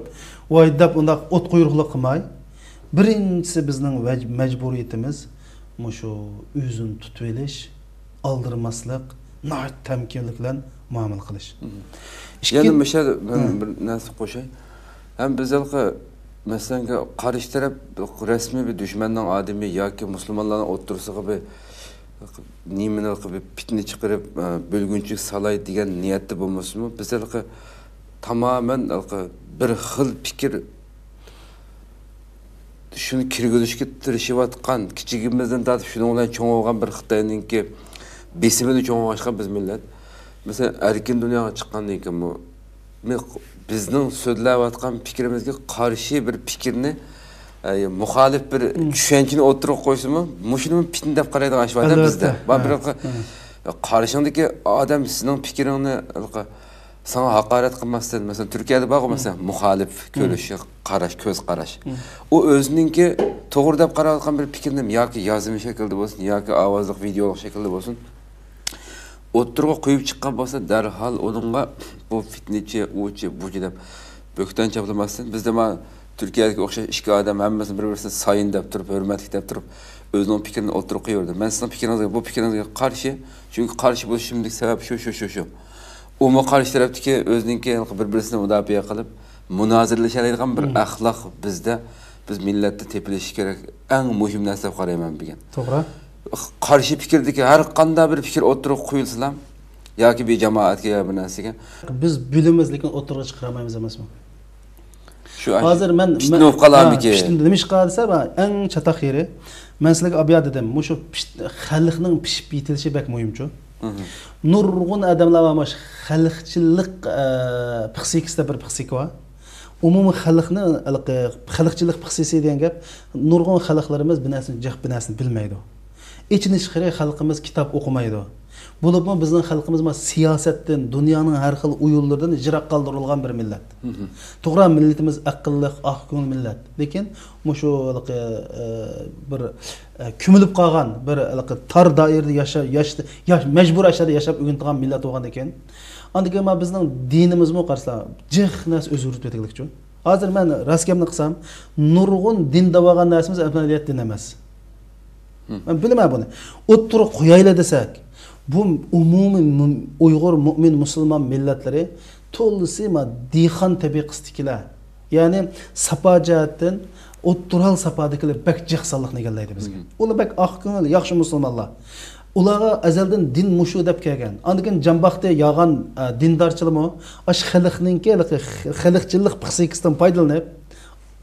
ۋاي دەپ، ئۇنداق ئوت قۇيرۇقلۇق قىلماي. بىرىنچىسى، بىزنىڭ ۋەج-، مەجبۇرىيىتىمىز مۇشۇ ئۆزىنى تۇتۇۋېلىش، ئالدىرىماسلىق، ناھايىتى تەمكىنلىك بىلەن مۇئامىلە قىلىش. مم. ئىككىن-، يەنە مۇشۇ يەردە مەن ھە. بىر نەرسە قوشاي. ھەم بىز ھېلىقى، مەسىلەن، قارشى تەرەپ رەسمىي بىر دۈشمەننىڭ ئادىمى ياكى مۇسۇلمانلارنىڭ ئوتتۇرىسىغا بىر نېمىنى، بىر پىتنە چىقىرىپ، ئە، بۆلگۈنچىلىك سالاي دېگەن نىيەتتە بولمىسىمۇ، بىز ھېلىقى تامامەن ھېلىقى بىر خىل پىكىر شۇنى كىرگۈزۈشكە تىرىشىۋاتقان، كىچىكىمىزدىن تارتىپ شۇنىڭ بىلەن چوڭ بولغان بىر خىتاينىڭكى بېسىمىدا چوڭ بولغاچقا بىز مىللەت. مەسىلەن، ئەركىن دۇنياغا چىققاندىن كېيىنمۇ، مى-، بىزنىڭ سۆزلەۋاتقان پىكرىمىزگە قارشى بىر پىكىرنى، ئەي، مۇخالىپ بىر مم. چۈشەنچىنى ئوتتۇرىغا قويسىمۇ، مۇشۇنىمۇ پىتنە دەپ قارايدىغان ئىش بار-دە ئەلۋەتتە. بىزدە. بار بىر ھە، ھە. قارشىڭدىكى ئادەم سېنىڭ پىكرىڭنى ساڭا ھاقارەت قىلماستىن، مەسىلەن، تۈركىيەدە بارغۇ، مەسىلەن، مۇخالىپ كۆرۈش، قاراش، كۆز قاراش. ئۇ ئۆزىنىڭكى توغرا دەپ قاراۋاتقان بىر پىكرىنى ياكى يازما شەكىلدە بولسۇن، ياكى ئاۋازلىق، ۋىدېئولۇق شەكىلدە بولسۇن، ئوتتۇرىغا قويۇپ چىققان بولسا، دەرھال ئۇنىڭغا بۇ پىتنىچى، ئۇچى، بۇچى دەپ بۆھتان چاپلىماستىن، بىزدە مانا تۈركىيەدىكى ئوخشاش ئىككى ئادەم ھەممىسىنى بىر-بىرسىنى سايىن دەپ تۇرۇپ، ھۆرمەتلىك دەپ تۇرۇپ، ئۆزىنىڭ پىكرىنى ئوتتۇرىغا قويۇۋېرىدۇ. مەن سىزنىڭ پىكرىڭىزگە، بۇ پىكرىڭىزگە قارشى، چۈنكى قارشى بولۇشۇمدىكى سەۋەب شۇ، شۇ، شۇ، شۇ. ئۇمۇ قارشى تەرەپتىكى ئۆزىنىڭكى بىر-بىرسىنى مۇداپىئە قىلىپ، مۇنازىرىلىشەلەيدىغان بىر مم. ئەخلاق بىزدە، بىز مىللەتتە تېپىلىشى كېرەك ئەڭ مۇھىم نەرسە دەپ قارايمەن بۈگۈن. توغرا. قارشى پىكىردىكى ھەر قانداق بىر پىكىر ئوتتۇرىغا قويۇلسىلا، ياكى بىر جامائەتكە يا بىر نەرسىگە. بىز بىلىمىز، لېكىن ئوتتۇرىغا چىقىرالمايمىز ئەمەسمۇ؟ شۇ ھازىر مەن، پىتنە مەن، بولۇپ قالارمىكىن؟ ھە، پىتنە نېمىشقا دېسە، مانا ئەڭ چاتاق يېرى، مەن سىلەرگە ئابىيا دېدىم، مۇشۇ پىت-، خەلقنىڭ پىشىپ يېتىلىشى بەك مۇھىمچۇ. مم. نۇرغۇن ئادەملەر بار، مۇشۇ خەلقچىللىق، ئە، پىخسىكىسىدا بىر پىخسىكا بار. ئومۇمىي خەلقنى، ھېلىقى، خەلقچىللىق پىخسىسى دېگەن گەپ، نۇرغۇن خەلقلىرىمىز بىر نەرسىنى جىق، بىر نەرسىنى بىلمەيدۇ. ئېچىنىش خىرى، خەلقىمىز كىتاب ئوقۇمايدۇ. بولۇپمۇ بىزنىڭ خەلقىمىز مانا سىياسەتتىن، دۇنيانىڭ ھەر خىل ئويۇنلىرىدىن يىراق قالدۇرۇلغان بىر مىللەت. مم. توغرا، مىللىتىمىز ئەقىللىق، ئاق كۆڭۈل مىللەت. لېكىن مۇشۇ ھېلىقى، ئە، بىر، ئە، كۆمۈلۈپ قالغان بىر ھېلىقى تار دائىرىدە ياشا-، ياش-، ياش-، مەجبۇرىي ئاشۇ يەردە ياشاپ ئۆگىنىدىغان مىللەت بولغاندىكىن، ئاندىن كېيىن مانا بىزنىڭ دىنىمىزمۇ قارىسا جىق نەرسە ئۆزگىرىپ كېتىدىكىچۇ. ھازىر مەن راست گەپنى قىلسام، نۇرغۇن دىن دەۋالغان نەرسىمىز ئەمەلىيەت دىن ئەمەس. مم. مەن بىلىمەن بۇنى. ئوتتۇرىغا قويايلى دېسەك، بۇ ئومۇمىي مۇ-، ئۇيغۇر مۇئمىن مۇسۇلمان مىللەتلىرى تولىسى ما دېھقان تەبىقىسىدىكىلەر. يەنى ساپا جەھەتتىن ئوتتۇرا ھال ساپادىكىلەر بەك جىق سانلىقنى ئىگىلەيدۇ بىزگە. مم. ئۇلار بەك ئاق كۆڭۈل، ياخشى مۇسۇلمانلار. ئۇلارغا ئەزەلدىن دىن مۇشۇ دەپ كەلگەن. ئاندىن كېيىن جان باقتى ياغان، ئە، دىندارچىلىمۇ ئاشۇ خەلقنىڭكى خەلقچىللىق پىخسىكىسىدىن پايدىلىنىپ،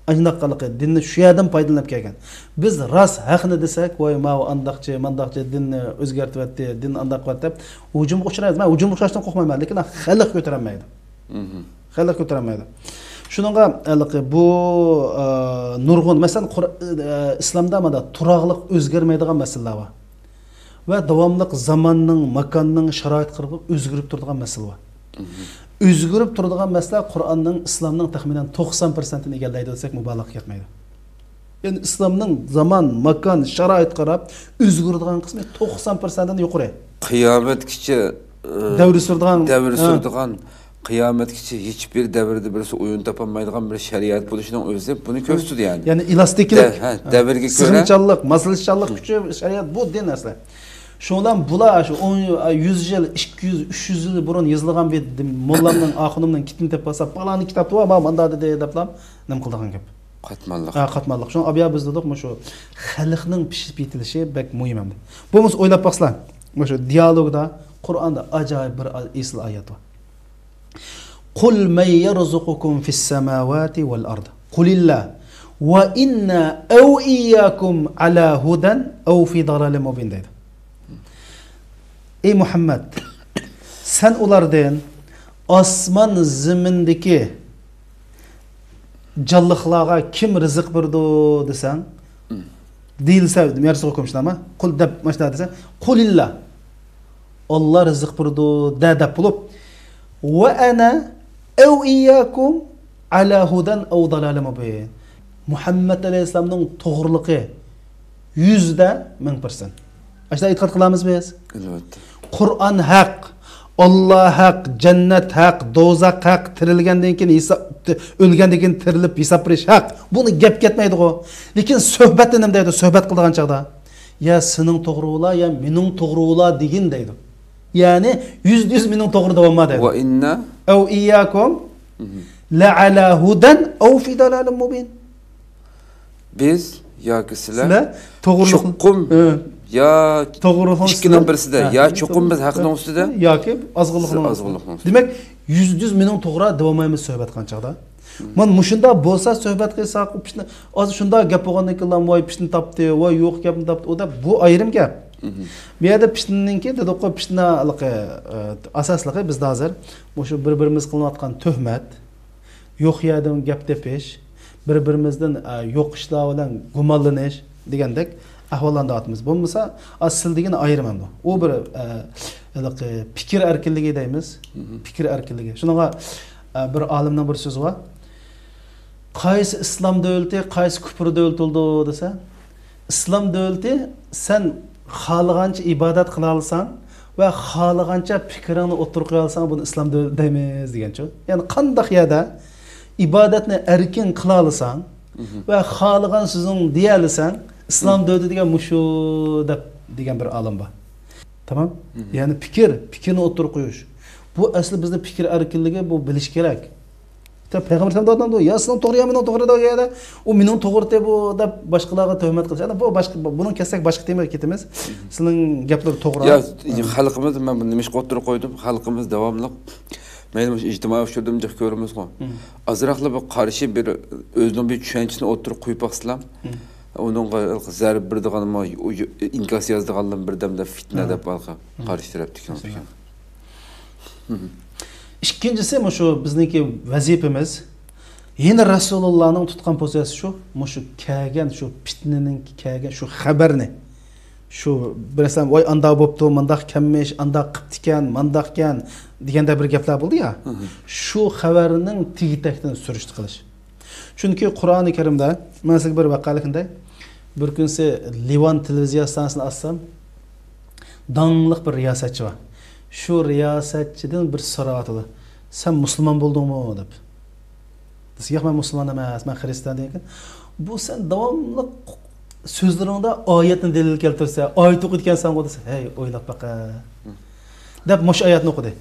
ئاشۇنداق قىلىقى دىننى شۇ يەردىن پايدىلىنىپ كەلگەن. بىز راست ھەقنى دېسەك، ۋاي، ماۋۇ ئانداقچى، مانداقچى، دىننى ئۆزگەرتىۋەتتى، دىننى ئانداق قىلىۋەتتى دەپ ھۇجۇمغا ئۇچرايمىز. مەن ھۇجۇمغا ئۇچراشتىن قورقمايمەن، لېكىن خەلق كۆتۈرەلمەيدۇ. مم. خەلق كۆتۈرەلمەيدۇ. شۇنىڭغا ھېلىقى بۇ، ئە، نۇرغۇن، مەسىلەن، قۇر-، ئە، ئىسلامدا مانا تۇراقلىق، ئۆزگەرمەيدىغان مەسىلىلەر بار. ۋە داۋاملىق زاماننىڭ، ماكاننىڭ شارائىتىغا قاراپ ئۆزگىرىپ تۇرىدىغان مەسىلە بار. مم. ئۆزگىرىپ تۇرىدىغان مەسىلە قۇرئاننىڭ، ئىسلامنىڭ تەخمىنەن توقسان پىرسەنتىنى ئىگىلەيدۇ دېسەك مۇبالىغە كەتمەيدۇ. يەنى ئىسلامنىڭ زامان، ماكان، شارائىتقا قاراپ ئۆزگىرىدىغان قىسمى توقسان پىرسەنتتىن يۇقىرى. قىيامەتكىچە، ئى، دەۋر سۈرىدىغان، دەۋر ھە. سۈرىدىغان، قىيامەتكىچە ھېچبىر دەۋردە بىرسى ئويۇن تاپالمايدىغان بىر شەرىئەت بولۇشىنىڭ ئۆزى بۇنى كۆرسىتىدۇ، يەنى. يەنى ئېلاستىكلىق، دە-، ھە، ھە. دەۋرگە كۆرە. سىغىمچانلىق، ماسلىشىشچانلىق كۈچى شەرىئەت بۇ دىن ئەسلى. شۇنىڭ بىلەن بۇلار شۇ ئون، يۈز يىل، ئىككى يۈز، ئۈچ يۈز يىل بۇرۇن يېزىلغان بىر دىن، موللامنىڭ، ئاخۇنۇمنىڭ كىتابىنى تېپىپ ئالسا، پالانى كىتابتا بار، مانا مۇنداق دېدى دەپلا نېمە قىلىدىغان گەپ. قاتماللىق. ھە، قاتماللىق. شۇڭا ئابىيا بىز دېدۇق، مۇشۇ خەلقنىڭ پىشىپ يېتىلىشى بەك مۇھىم ئەمدى. بولمىسا ئويلاپ باقسىلا، مۇشۇ دىيالوگدا، قۇرئاندا ئاجايىپ بىر ئېسىل ئايەت بار. قل من يرزقكم في السماوات والأرض قل الله وإنا أو إياكم على هدى أو في ضلال مبين دەيدۇ. ئەي مۇھەممەد، سەن ئۇلاردىن ئاسمان زېمىندىكى جانلىقلارغا كىم رىزىق بېرىدۇ دېسەڭ، دېيىلسە، يەر سوغۇق كۆمۈشلەرما؟ قۇل دەپ ماشۇنداق دېسە، قۇلىللا. ئاللا رىزىق بېرىدۇ دە دەپ بولۇپ، ۋە ئەنە ئەۋ ئىيياكۇم ئەلا ھۇدەن ئەۋ دالالە مۇبىن. مۇھەممەد ئەلەيھىسسالامنىڭ توغرىلىقى يۈزدە مىڭ پىرسەنت. ئاشۇنداق ئېتىقاد قىلامىز بىز؟ ئەلۋەتتە. قۇرئان ھەق، ئاللا ھەق، جەننەت ھەق، دوزاخ ھەق، تىرىلگەندىن كېيىن ھېساب، ئۆلگەندىن كېيىن تىرىلىپ ھېساب بېرىش ھەق. بۇنى گەپ كەتمەيدىغۇ. لېكىن سۆھبەتتە نېمە دەيدۇ؟ سۆھبەت قىلىدىغان چاغدا، يا سېنىڭ توغرىڭلا، يا مېنىڭ توغرىلا دېگىن دەيدۇ. يەنى يۈزدە يۈز مېنىڭ توغرا دەۋالما دەيدۇ. ۋە ئىننا. ئەۋ ئىيياكۇم لەئەلا ھۇدەن ئەۋ فى دالالىن مۇبىن. بىز ياكى سىلەر، سىلەر توغرىلىق، چوقۇم، ھە، يا توغرىلىقنىڭ ئىككىنىڭ بىرسىدە، ھە، يا چوقۇم بىز ھەقنىڭ ئۈستىدە، ياكى ئازغۇنلۇقنىڭ ئۈستىدە. ئازغۇنلۇقنىڭ ئۈستىدە. دېمەك، يۈزدە يۈز مېنىڭ توغرا دەۋالمايمىز سۆھبەت قىلغان چاغدا. مانا مۇشۇنداق بولسا سۆھبەت قىلساق، ئۇ پىتنە، ھازىر شۇنداق گەپ بولغاندىن كېيىن، ۋاي پىتنە تاپتى، ۋاي يوق گەپنى تاپتى، ئۇ دەپ بۇ ئايرىم گەپ. بۇ يەردە پىتنىنىڭكى دېدۇققۇ، پىتنە ھېلىقى، ئە، ئاساسلىقى بىزدە ھازىر مۇشۇ بىر-بىرىمىز قىلىنىۋاتقان تۆھمەت، يوق يەردىن گەپ تېپىش، بىر-بىرىمىزدىن، ئە، يوق ئىشلار بىلەن گۇمانلىنىش دېگەندەك ئەھۋاللارنى دەۋاتىمىز. بولمىسا، ئاز سىل دېگىنى ئايرىم ئەمدى. ئۇ بىر، ئە، ھېلىقى پىكىر ئەركىنلىكى دەيمىز. پىكىر ئەركىنلىكى. شۇنىڭغا، ئە، بىر ئالىمنىڭ بىر سۆزى بار. قايسى ئىسلام دۆلىتى، قايسى كۇپر دۆلىتى بولىدۇ دېسە، ئىسلام دۆلىتى سەن خالىغانچە ئىبادەت قىلالىساڭ ۋە خالىغانچە پىكرىڭنى ئوتتۇرىغا قويالىساڭ، بۇنى ئىسلام دۆلىتى دەيمىز دېگەنچۇ. يەنى قانداق يەردە ئىبادەتنى ئەركىن قىلالىساڭ ۋە خالىغان سۆزۈڭنى دېيەلىسەڭ، ئىسلام دۆلىتى دېگەن مۇشۇ دەپ دېگەن بىر ئالىم بار. تامام؟ يەنى پىكىر، پىكىرنى ئوتتۇرىغا قويۇش. بۇ ئەسلى بىزنىڭ پىكىر ئەركىنلىكى، بۇ بىلىش كېرەك. پەيغەمبەر ئەلەيھىسسالام دەۋاتامدۇ، يا سېنىڭ توغرا، يا مېنىڭ توغرا دەپ، يا ئۇ مېنىڭ توغرا دەپ باشقىلارغا تۆھمەت قىلىش. يەنى بۇ باشقا، بۇنىڭ كەتسەك باشقا تېمىغا كېتىمىز. سىلىڭ گەپلىرى توغرا. يا، خەلقىمىز، مەن بۇنى نېمىشقا ئوتتۇرىغا قويدۇم؟ خەلقىمىز داۋاملىق، مەيلى مۇشۇ ئىجتىمائىي ئۇچۇردىمۇ جىق كۆرىمىزغۇ. ئازراقلا بىر قارشى بىر ئۆزىنىڭ بىر چۈشەنچىسىنى ئوتتۇرىغا قويۇپ باقسىلا، ئۇنىڭغا زەربە بېرىدىغانمۇ، ئىنكاس يازىدىغانلىرىمۇ بىردەمدە پىتنە دەپ ھالقا قارشى تەرەپتىكى. ئىككىنچىسى، مۇشۇ بىزنىڭكى ۋەزىپىمىز. يەنە رەسۇلۇللانىڭ تۇتقان پوزىتسىيىسى شۇ، مۇشۇ كەلگەن، شۇ پىتنىنىڭ كەلگەن شۇ خەۋەرنى، شۇ بىرسى، ۋاي ئانداق بوپتۇ، مانداق كەممىش، ئانداق قىپتىكەن، مانداقكەن دېگەندەك بىر گەپلەر بولدى يا. شۇ خەۋەرنىڭ تېگى-تەكتىنى سۈرۈشتە قىلىش. چۈنكى قۇرئانى كەرىمدە، مەن سىزگە بىر ۋەقەلىكنى دەي. بىر كۈنسى لىۋان تېلېۋىزىيە ئىستانسىسىنى ئاچسام، داڭلىق بىر رىياسەتچى بار. شۇ رىياسەتچىدىن بىر سوراۋاتىدۇ، سەن مۇسۇلمان بولدۇڭمۇ دەپ. دېسە، ياق، مەن مۇسۇلمان ئەمەس، مەن خىرىستىيان دېگەن. بۇ سەن داۋاملىق سۆزلىرىڭدە ئايەتنى دەلىل كەلتۈرسە، ئايەت ئوقۇيدىكەنسەنغۇ دېسە، ھەي، ئويلاپ باقە. دەپ مۇشۇ ئايەتنى ئوقۇدى.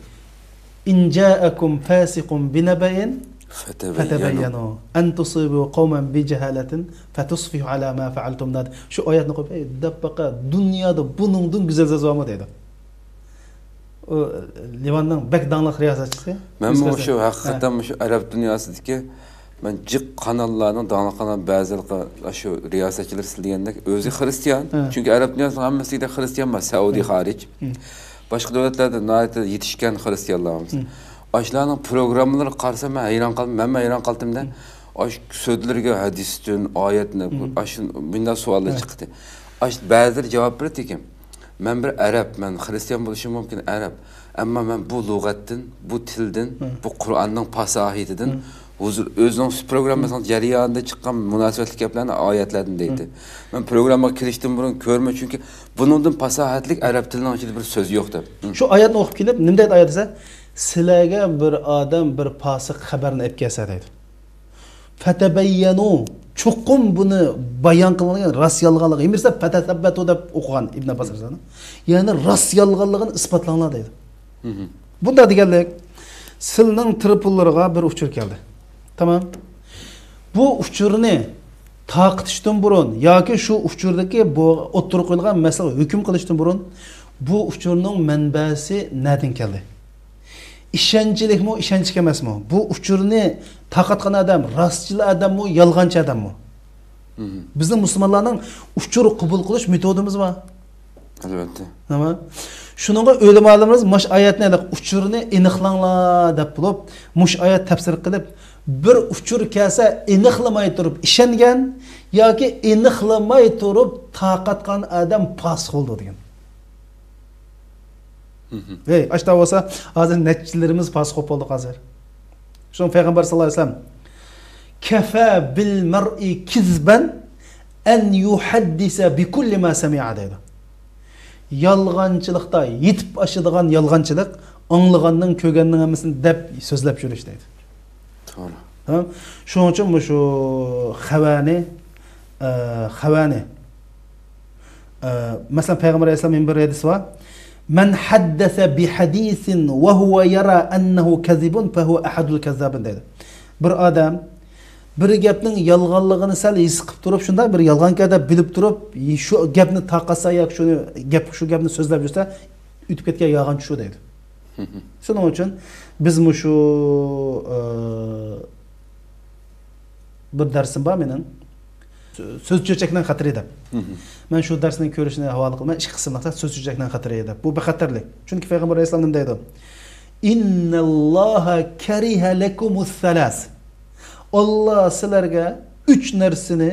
إن جاءكم فاسق بنبأ فتبينوا أن تصيبوا قوما بجهالة فتصبحوا على ما فعلتم نادمين. شۇ ئايەتنى ئوقۇپ، ئەي، دەپ باقە، دۇنيادا بۇنىڭدىن گۈزەل سۆز بارمۇ دەيدۇ. ئۇ لىۋاننىڭ بەك داڭلىق رىياسەتچىسى. مەنمۇ مۇشۇ ھەقىقەتەن مۇشۇ ئەرەب دۇنياسىدىكى مەن جىق قاناللارنىڭ، داڭلىق قانال بەزى ھېلىقى ئاشۇ رىياسەتچىلىرى سىز دېگەندەك ئۆزى خىرىستىيان. چۈنكى ئەرەب دۇنياسىنىڭ ھەممىسىدە خىرىستىيان بار، سەئۇدى خارىج. باشقا دۆلەتلەردە ناھايىتى يېتىشكەن خىرىستىيانلار بار. ئاشۇلارنىڭ پروگراممىلىرىغا قارىسام، مەن ھەيران قالدىم، مەنمۇ ھەيران قالدىم-دە. ئاشۇ سۆزلىرىگە ھەدىستىن، ئايەتنى، ئاشۇ مۇنداق سوئاللار چىقتى. ئاشۇ بەزىلىرى جاۋاب بېرىدىكەن. مەن بىر ئەرەب، مەن خىرىستىيان بولۇشۇم مۇمكىن، ئەرەب. ئەمما مەن بۇ لۇغەتتىن، بۇ تىلدىن، بۇ قۇرئاننىڭ پاساھىتىدىن ھۇزۇر، ئۆزىنىڭ پروگراممىسىنىڭ جەريانىدا چىققان مۇناسىۋەتلىك گەپلەرنى ئايەتلەردىن دەيتتى. مەن پروگراممىغا كىرىشتىن بۇرۇن كۆرمە، چۈنكى بۇنىڭدىن پاساھەتلىك ئەرەب تىلىنىڭ ئىچىدە بىر سۆز يوق دەپ. شۇ ئايەتنى ئوقۇپ كېلىپ، نېمە دەيدۇ ئايەت دېسە، سىلەرگە بىر ئادەم بىر پاسىق خەۋەرنى ئېلىپ كەلسە دەيدۇ. فەتەبەييەنۇ، چوقۇم بۇنى بايان قىلىڭلار، يەنى راست يالغانلىقى. ھېمىسى فەتەسەببەتۇ دەپ ئوقۇغان ئىبن ئابباس رەزىياللاھۇ ئەنھۇ. يەنى راست يالغانلىقىنى ئىسپاتلاڭلار دەيدۇ. بۇنداق دېگەنلىك، سىلنىڭ تېلېفونلىرىغا بىر ئۇچۇر كەلدى. تامام. بۇ ئۇچۇرنى تارقىتىشتىن بۇرۇن ياكى شۇ ئۇچۇردىكى بۇ ئوتتۇرىغا قويۇلغان مەسىلىگە ھۆكۈم قىلىشتىن بۇرۇن، بۇ ئۇچۇرنىڭ مەنبەسى نەدىن كەلدى؟ ئىشەنچلىكمۇ، ئىشەنچلىك ئەمەسمۇ؟ بۇ ئۇچۇرنى تارقاتقان ئادەم راستچىل ئادەممۇ، يالغانچى ئادەممۇ؟ بىزنىڭ مۇسۇلمانلارنىڭ ئۇچۇر قوبۇل قىلىش مېتودىمىز بار. ئەلۋەتتە. نېمە؟ شۇنىڭغا ئۆلىمالىرىمىز مۇشۇ ئايەتنى، ئۇچۇرنى ئېنىقلاڭلار دەپ بولۇپ، مۇشۇ ئايەت تەپسىر قىلىپ، بىر ئۇچۇر كەلسە ئېنىقلىماي تۇرۇپ ئىشەنگەن ياكى ئېنىقلىماي تۇرۇپ تارقاتقان ئادەم پاسىق بولىدۇ دېگەن. ھەي، ئاشتا بولسا ھازىر نەچچىلىرىمىز پاسىق بولۇپ قالدۇق ھازىر. شۇڭا پەيغەمبەر ساللاللاھۇ ئەلەيھى ۋەسەللەم، كەفە بىل مەرئى كىزبەن ئەن يۇھەددىسە بىكۇللى ما سەمىئە دەيدۇ. يالغانچىلىقتا يېتىپ ئاشىدىغان يالغانچىلىق، ئاڭلىغاننىڭ، كۆرگەننىڭ ھەممىسىنى دەپ سۆزلەپ يۈرۈش دەيدۇ. توغرا. ھە؟ شۇنىڭ ئۈچۈن مۇشۇ خەۋەنى، ئە، خەۋەنى، ئە، مەسىلەن، پەيغەمبەر ئەلەيھىسسالام بىر ھەدىسى بار. مەن ھەددەسە بىھەدىسىن ۋە ھۇۋە يەرا ئەننەھۇ كەزىبۇن فەھۇۋە ئەھەدۇل كەززابىن دەيدۇ. بىر ئادەم بىر گەپنىڭ يالغانلىقىنى سەل ھېس قىلىپ تۇرۇپ، شۇنداق بىر يالغانكەن دەپ بىلىپ تۇرۇپ، شۇ گەپنى تارقاتسا ياكى شۇنى گەپ، شۇ گەپنى سۆزلەپ يۈرسە، ئۆتۈپ كەتكەن يالغانچى شۇ دەيدۇ. شۇنىڭ ئۈچۈن بىز مۇشۇ، ئە، بىر دەرسىم بار مېنىڭ. سۆ-، سۆز چۆچەكنىڭ خەتىرى دەپ. مەن شۇ دەرسنىڭ كۆرۈشىنى ھاۋالە قىلىمەن، ئىككى قىسىملىق سۆز چۆچەكنىڭ خەتىرى دەپ. بۇ بەك خەتەرلىك. چۈنكى پەيغەمبەر ئەلەيھىسسالام نېمە دەيدۇ؟ ئىننەللاھە كەرىھە لەكۇمۇس سەلاس. ئاللا سىلەرگە ئۈچ نەرسىنى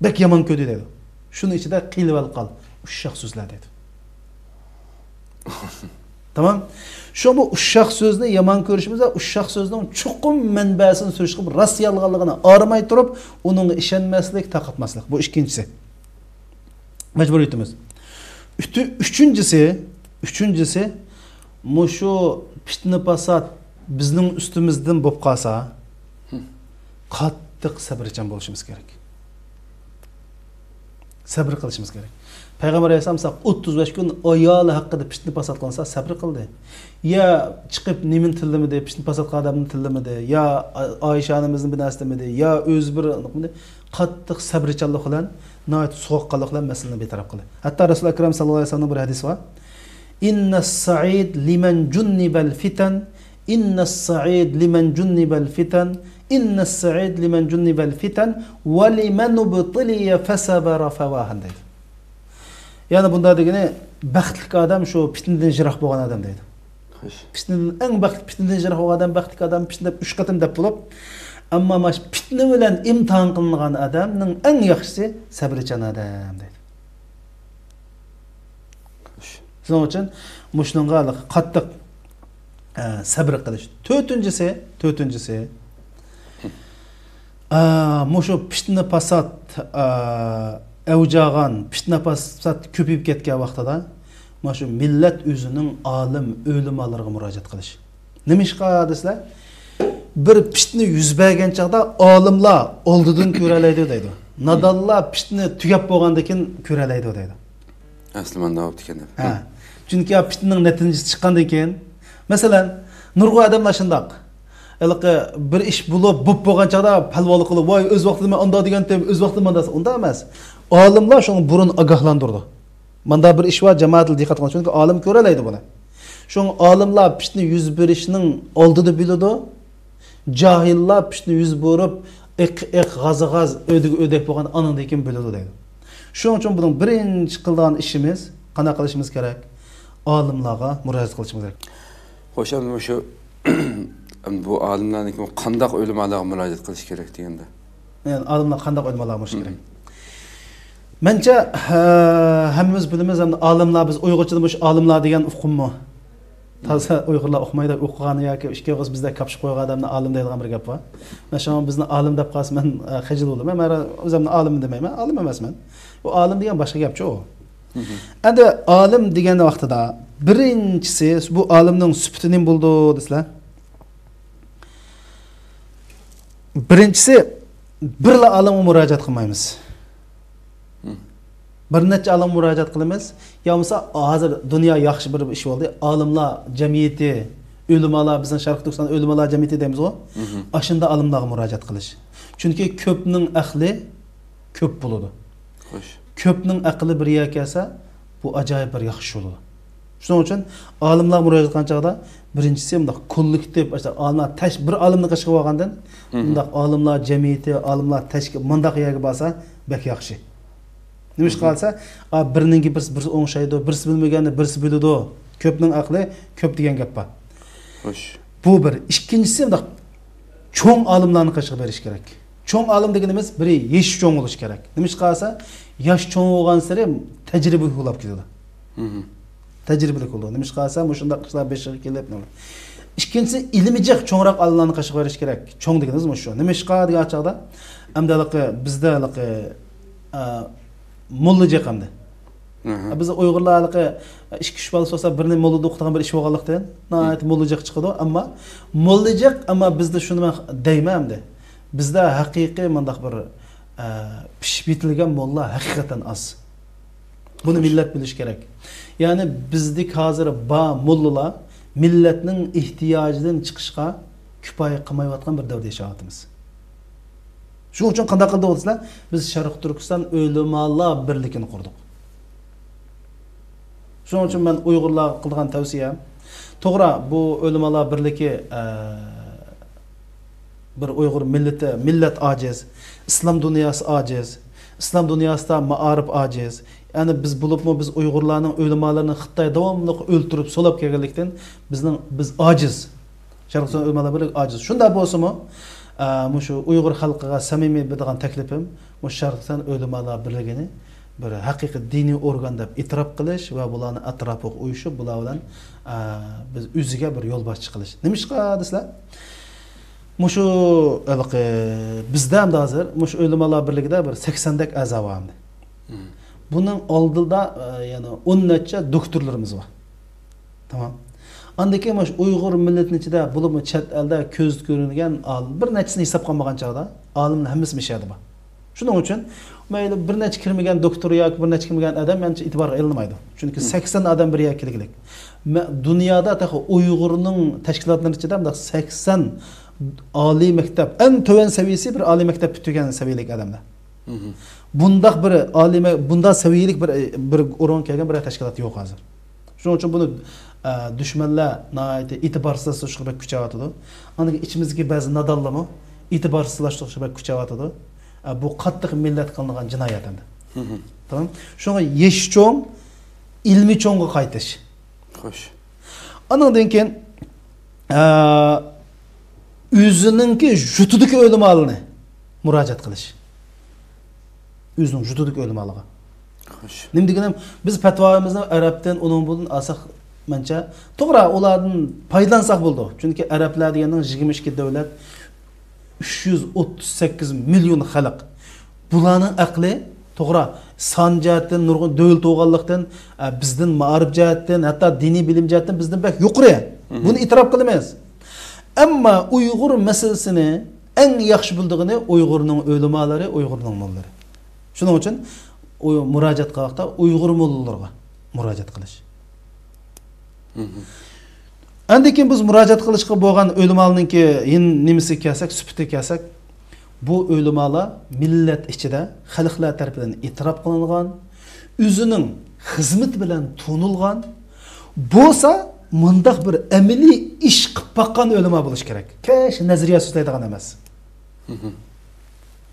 بەك يامان كۆردى دەيدۇ. شۇنىڭ ئىچىدە قىل ۋەل قال، ئۇششاق سۆزلەر دەيدۇ. تامام. شۇ بۇ ئۇششاق سۆزنى يامان كۆرۈشىمىز ۋە ئۇششاق سۆزنىڭ چوقۇم مەنبەسىنى سۈرۈشتۈرۈپ، راست يالغانلىقىنى ئايرىماي تۇرۇپ، ئۇنىڭغا ئىشەنمەسلىك، تارقاتماسلىق. بۇ ئىككىنچىسى. مەجبۇرىيىتىمىز. ئۈتۈ-، ئۈچىنچىسى، ئۈچىنچىسى، مۇشۇ پىتنە پاسات بىزنىڭ ئۈستىمىزدىن بولۇپ قالسا، قاتتىق سەبرچان بولۇشىمىز كېرەك. سەبرى قىلىشىمىز كېرەك. پەيغەمبەر ئەلەيھىسسالام ساق ئوتتۇز بەش كۈن ئايالى ھەققىدە پىتنە پاسات قىلىنسا سەبرى قىلدى. يا چىقىپ نېمىنى تىللىمىدى، پىتنە پاسات قىلغان ئادەمنى تىللىمىدى، يا ئا-، ئائىشە ئانىمىزنى بىر نەرسە دېمىدى، يا ئۆزى بىر قاتتىق سەبرچانلىق بىلەن، ناھايىتى سوغۇققانلىق بىلەن مەسىلىنى بىر تەرەپ قىلدى. ھەتتا رەسۇل ئەكرەم ساللاللاھۇ ئەلەيھى ۋەسەللەمنىڭ بىر ھەدىسى بار. ئىننەس سەئىد لىمەن جۇننىبەل فىتەن، ئىننەس سەئىد لىمەن جۇننىبەل فىتەن، ئىننەس سەئىد لىمەن جۇننىبەل فىتەن، ۋە لىمەن ئۇبتۇلىيە فەسەبەرە فەۋاھەن دەيدۇ. يەنى بۇندا دېگىنى، بەختلىك ئادەم شۇ پىتنىدىن يىراق بولغان ئادەم دەيدۇ. خوش. پىتنىدىن، ئەڭ بەختلىك، پىتنىدىن يىراق بولغان ئادەم بەختلىك ئادەم، پىتنە دەپ ئۈچ قېتىم دەپ بولۇپ، ئەمما مانا شۇ پىتنە بىلەن ئىمتىھان قىلىنغان ئادەمنىڭ ئەڭ ياخشىسى سەبرچان ئادەم دەيدۇ. شۇنىڭ ئۈچۈن مۇشۇنىڭغا قاتتىق، ئە، سەبرى قىلىش. تۆتىنچىسى، تۆتىنچىسى، ئە، مۇشۇ پىتنە پاسات، ئە، ئەۋج ئالغان، پىتنە پاسات كۆپىيىپ كەتكەن ۋاقتىدا، مانا شۇ مىللەت ئۆزىنىڭ ئالىم، ئۆلىمالىرىغا مۇراجىئەت قىلىش. نېمىشقا دېسىلە، بىر پىتنە يۈز بەرگەن چاغدا ئالىملار ئالدىدىن كۆرەلەيدۇ دەيدۇ. نادانلار پىتنە تۈگەپ بولغاندىن كېيىن كۆرەلەيدۇ دەيدۇ. ئەسلى مانداق بوپتىكەن دەپ. ھە. چۈنكى پىتنىنىڭ نەتىجىسى چىققاندىن كېيىن، مەسىلەن، نۇرغۇن ئادەملەر شۇنداق. ھېلىقى بىر ئىش بولۇپ، بولۇپ بولغان چاغدا پەلۋانلىق قىلىپ، ۋاي، ئۆز ۋاقتىدا مەن ئانداق دېگەنتىم، ئۆز ۋاقتىدا مانداق، ئۇنداق ئەمەس. ئالىملار شۇڭا بۇرۇن ئاگاھلاندۇرىدۇ. ماندا بىر ئىش بار، جامائەت دىققەت قىلىڭ. چۈنكى ئالىم كۆرەلەيدۇ بۇنى. شۇڭا ئالىملار پىتنە يۈز بېرىشنىڭ ئالدىدا بىلىدۇ. جاھىللار پىتنە يۈز بېرىپ، ئېق، ئېق، غازا غاز، ئۆدۈگە ئۆدەك بولغان ئانىڭدىن كېيىن بىلىدۇ دەيدۇ. شۇنىڭ ئۈچۈن بۇنىڭ بىرىنچى قىلىدىغان ئىشىمىز، قانداق قىلىشىمىز كېرەك؟ ئالىملارغا مۇراجىئەت قىلىشىمىز كېرەك. خوش، ئەمدى مۇشۇ، ئەمدى بۇ ئالىملارنىڭكى قانداق ئۆلىمالارغا مۇراجىئەت قىلىش كېرەك دېگەندە؟ يەنى ئالىملار قانداق ئۆلىمالارغا مۇراجىئەت قىلىش كېرەك؟ مەنچە، ھە، ھەممىمىز بىلىمىز، ئەمدى ئالىملار، بىز ئۇيغۇرچىدا مۇشۇ ئالىملار دېگەن ئۇقۇممۇ؟ تازا ئۇيغۇرلار ئۇقمايدۇ، ئوقۇغان ياكى ئىككى ئوغۇز بىزدە كاپشىپ قويغان ئادەمنى ئالىم دەيدىغان بىر گەپ بار. مەن شۇڭا بىزنى ئالىم دەپ قالسا مەن، ئە، خىجىل بولىمەن. مەن ئۆزۈمنى ئالىم دېمەيمەن، ئالىم ئەمەسمەن. ئۇ ئالىم دېگەن باشقا گەپچۇ ئۇ. ئەمدى ئالىم دېگەن ۋاقتىدا بىرىنچىسى، بۇ ئالىمنىڭ سۈپىتى نېمە بولىدۇ دېسىلە؟ بىرىنچىسى، بىرلا ئالىمغا مۇراجىئەت قىلمايمىز. بىر نەچچە ئالىمغا مۇراجىئەت قىلىمىز. يا بولمىسا، ھازىر دۇنيا ياخشى بىر ئىش بولدى. ئالىملار جەمئىيىتى، ئۆلىمالار، بىزنىڭ شەرقىي تۈركىستان ئۆلىمالار جەمئىيىتى دەيمىزغۇ؟ ئاشۇنداق ئالىملارغا مۇراجىئەت قىلىش. چۈنكى كۆپنىڭ ئەقلى كۆپ بولىدۇ. خوش. كۆپنىڭ ئەقلى بىر يەرگە كەلسە، بۇ ئاجايىپ بىر ياخشى ئىش بولىدۇ. شۇنىڭ ئۈچۈن ئالىملارغا مۇراجىئەت قىلغان چاغدا بىرىنچىسى مۇنداق كوللېكتىپ، ئالىملار تەش-، بىر ئالىمنى قېشىغا ئالغاندىن، مۇنداق ئالىملار جەمئىيىتى، ئالىملار تەشكىل، مۇنداق يەرگە بارسا بەك ياخشى. نېمىشقا دېسە، ئا، بىرىنىڭ گېپى بىرسى، بىرسى ئوڭشايدۇ، بىرسى بىلمىگەننى بىرسى بىلىدۇ. كۆپنىڭ ئەقلى كۆپ دېگەن گەپ بار. خوش. بۇ بىر. ئىككىنچىسى، مۇنداق چوڭ ئالىملارنىڭ قېشىغا بېرىش كېرەك. چوڭ ئالىم دېگىنىمىز بىرى يېشى چوڭ بولۇش كېرەك. نېمىشقا دېسە، ياش چوڭ بولغانسېرى تەجرىبە بولۇپ كېتىدۇ. مھم. تەجرىبىلىك بولىدۇ. نېمىشقا دېسە، مۇشۇنداق ئىشلار بېشىغا كېلىپ، نېمە. ئىككىنچىسى، ئىلمى جىق چوڭراق ئالىملارنىڭ قېشىغا بېرىش كېرەك. چوڭ دېگىنىمىز مۇشۇ. نېمىشقا دېگەن چاغدا، ئەمدى ھېلىقى بىزدە ھېلىقى، ئا، موللا جىق ئەمدى. ئەھە. بىز ئۇيغۇرلار ھېلىقى ئىككى ئۈچ بالا بولسا بىرنى موللادا ئوقۇتىدىغان بىر ئىش بولغانلىقتىن، ناھايىتى موللا جىق چىقىدۇ. ئەمما موللا جىق، ئەمما بىزدە شۇنى مەن دەيمەن ئەمدى. بىزدە ھەقىقىي مۇنداق بىر، ئە، پىشىپ يېتىلگەن موللا ھەقىقەتەن ئاز. بۇنى مىللەت بىلىشى كېرەك. يەنى بىزدىكى ھازىر بار موللىلار مىللەتنىڭ ئېھتىياجىدىن چىقىشقا كۇپايە قىلمايۋاتقان بىر دەۋردە ياشاۋاتىمىز. شۇنىڭ ئۈچۈن قانداق قىلدۇق دېسىلەر، بىز شەرقىي تۈركىستان ئۆلىمالار بىرلىكىنى قۇردۇق. شۇنىڭ ئۈچۈن مەن ئۇيغۇرلارغا قىلىدىغان تەۋسىيەم، توغرا، بۇ ئۆلىمالار بىرلىكى، ئە، بىر ئۇيغۇر مىللىتى، مىللەت ئاجىز، ئىسلام دۇنياسى ئاجىز، ئىسلام دۇنياسىدا مائارىپ ئاجىز. يەنى بىز بولۇپمۇ بىز ئۇيغۇرلارنىڭ ئۆلىمالىرىنى خىتاي داۋاملىق ئۆلتۈرۈپ، سولاپ كەلگەنلىكتىن بىزنىڭ، بىز ئاجىز. شەرقىي تۈركىستان ئۆلىمالار بىرلىكى ئاجىز. شۇنداق بولسىمۇ، ئە، مۇشۇ ئۇيغۇر خەلقىگە سەمىمىي بېرىدىغان تەكلىپىم، مۇشۇ شەرقىي تۈركىستان ئۆلىمالار بىرلىكىنى بىر ھەقىقىي دىنىي ئورگان دەپ ئېتىراپ قىلىش ۋە بۇلارنى ئەتراپىغا ئۇيۇشۇپ، بۇلار بىلەن، ئە، بىز ئۆزىگە بىر يولباشچى قىلىش. نېمىشقا دېسىلە، مۇشۇ ھېلىقى بىزدە ئەمدى ھازىر مۇشۇ ئۆلىمالار بىرلىكىدە بىر سەكسەندەك ئەزا بار ئەمدى. مم. بۇنىڭ ئالدىدا، ئە، يەنە ئون نەچچە دوكتورلىرىمىز بار. تامام. ئاندىن كېيىن مۇشۇ ئۇيغۇر مىللىتىنىڭ ئىچىدە، بولۇپمۇ چەت ئەلدە كۆزگە كۆرۈنگەن ئالىم، بىر نەچچىسىنى ھېساب قىلمىغان چاغدا، ئالىملار ھەممىسى مۇشۇ يەردە بار. شۇنىڭ ئۈچۈن مەيلى بىر نەچچە كىرمىگەن دوكتور ياكى بىر نەچچە كىرمىگەن ئادەم مەنچە ئېتىبارغا ئېلىنمايدۇ. چۈنكى مم. سەكسەن ئادەم بىر يەرگە كېلگىلىك. مە-، دۇنيادا تېخى ئۇيغۇرنىڭ تەشكىلاتلىرى ئىچىدە مۇنداق سەكسەن ئالىي مەكتەپ، ئەڭ تۆۋەن سەۋىيەسى بىر ئالىي مەكتەپ پۈتتۈرگەن سەۋىيەلىك ئادەملەر. مم. بۇنداق بىر ئالىي مە-، بۇنداق سەۋىيەلىك بىر، بىر ئورۇنغا كەلگەن بىر تەشكىلات يوق ھازىر. شۇنىڭ ئۈچۈن بۇنى، ئە، دۈشمەنلەر ناھايىتى ئېتىبارسىزلاشتۇرۇشقا بەك كۈچەۋاتىدۇ. ئاندىن كېيىن ئىچىمىزدىكى بەزى نادانلارمۇ ئېتىبارسىزلاشتۇرۇشقا بەك كۈچەۋاتىدۇ. ئە، بۇ قاتتىق مىللەتكە قىلىنغان جىنايەت ئەمدى. مم. تامام. شۇڭا يېشى چوڭ، ئىلمى چوڭغا قايتىش. خوش. ئانىڭدىن كېيىن، ئە، ئۆزىنىڭكى يۇرتىدىكى ئۆلىمالارنى مۇراجىئەت قىلىش. ئۆزىنىڭ يۇرتىدىكى ئۆلىمالارغا. خوش. نېمە دېگىنىم، بىز پەتىۋامىزنى ئەرەبتىن، ئۇنىڭ بۇدىن ئالساق مەنچە. توغرا، ئۇلاردىن پايدىلانساق بولىدۇ. چۈنكى ئەرەبلەر دېگەننىڭ يىگىرمە ئىككى دۆلەت، ئۈچ يۈز ئوتتۇز سەككىز مىليون خەلق. بۇلارنىڭ ئەقلى، توغرا، سان جەھەتتىن نۇرغۇن دۆلەت بولغانلىقتىن، ئە، بىزدىن مائارىپ جەھەتتىن، ھەتتا دىنىي بىلىم جەھەتتىن بىزدىن بەك يۇقىرى. مم. بۇنى ئېتىراپ قىلىمىز. ئەمما ئۇيغۇر مەسىلىسىنى ئەڭ ياخشى بىلىدىغىنى ئۇيغۇرنىڭ ئۆلىمالىرى، ئۇيغۇرنىڭ موللىلىرى. شۇنىڭ ئۈچۈن ئۇ مۇراجىئەت قىلغان ۋاقىتتا ئۇيغۇر موللىلىرىغا مۇراجىئەت قىلىش. مم. ئاندىن كېيىن بىز مۇراجىئەت قىلىشقا بولغان ئۆلىمالارنىڭكى يەنە نېمىسىگە كەلسەك، سۈپىتىگە كەلسەك، بۇ ئۆلىمالار مىللەت ئىچىدە خەلقلەر تەرىپىدىن ئېتىراپ قىلىنغان، ئۆزىنىڭ خىزمىتى بىلەن تونۇلغان، بولسا مۇنداق بىر ئەمەلىي ئىش قىلىپ باققان ئۆلىما بولۇشى كېرەك. كەش نەزەرىيە سۆزلەيدىغان ئەمەس. مم.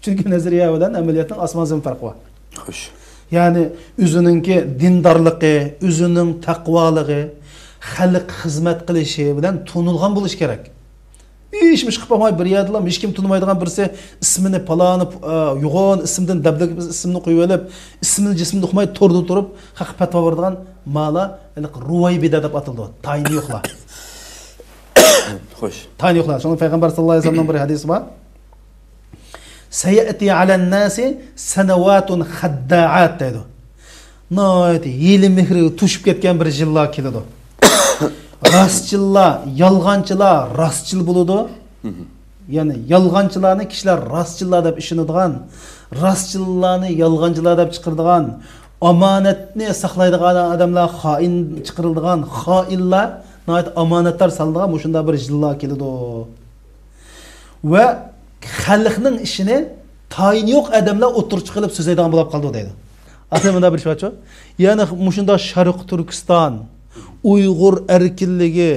چۈنكى نەزەرىيە بىلەن ئەمەلىيەتنىڭ ئاسمان زېمىن پەرقى بار. خوش. يەنى ئۆزىنىڭكى دىندارلىقى، ئۆزىنىڭ تەقۋالىقى، خەلققە خىزمەت قىلىشى بىلەن تونۇلغان بولۇشى كېرەك. ھېچ ئىش قىلىپ باقماي، بىر يەردىلا ھېچكىم تونۇمايدىغان بىرسى ئىسمىنى پالانى، ئە، يوغان ئىسىمدىن دەبدەبە ئىسمىنى قويۇۋېلىپ، ئىسمىنى جىسمىنى ئۇقماي توردا تۇرۇپ خەققە پەتىۋا بېرىدىغان مالا، ھېلىقى رۇۋەيبىدە دەپ ئاتىلىدۇ. تايىنى يوقلار. خوش. تايىنى يوقلار. شۇڭا پەيغەمبەر ساللاللاھۇ ئەلەيھى ۋەسەللەمنىڭ بىر ھەدىسى بار. سەيەتى ئەلەن ناسى سەنەۋاتۇن خەددائات دەيدۇ. ناھايىتى ھىيلە مىكىرگە توشۇپ كەتكەن بىر يىللار كېلىدۇ. راستچىللار، يالغانچىلار راستچىل بولىدۇ. مم. يەنى يالغانچىلارنى كىشىلەر راستچىللار دەپ ئىشىنىدىغان، راستچىللارنى يالغانچىلار دەپ چىقىرىدىغان، ئامانەتنى ساقلايدىغان ئادەملەر خائىن چىقىرىلىدىغان، خائىنلار ناھايىتى ئامانەتدار سالىدىغان مۇشۇنداق بىر يىللار كېلىدۇ. ۋە خەلقنىڭ ئىشىنى تايىنى يوق ئادەملەر ئوتتۇرىغا چىقىرىپ سۆزلەيدىغان بولۇپ قالىدۇ دەيدۇ. ئاساسەن مۇنداق بىر ئىش بارچۇ؟ يەنى مۇشۇنداق شەرقىي تۈركىستان، ئۇيغۇر ئەركىنلىكى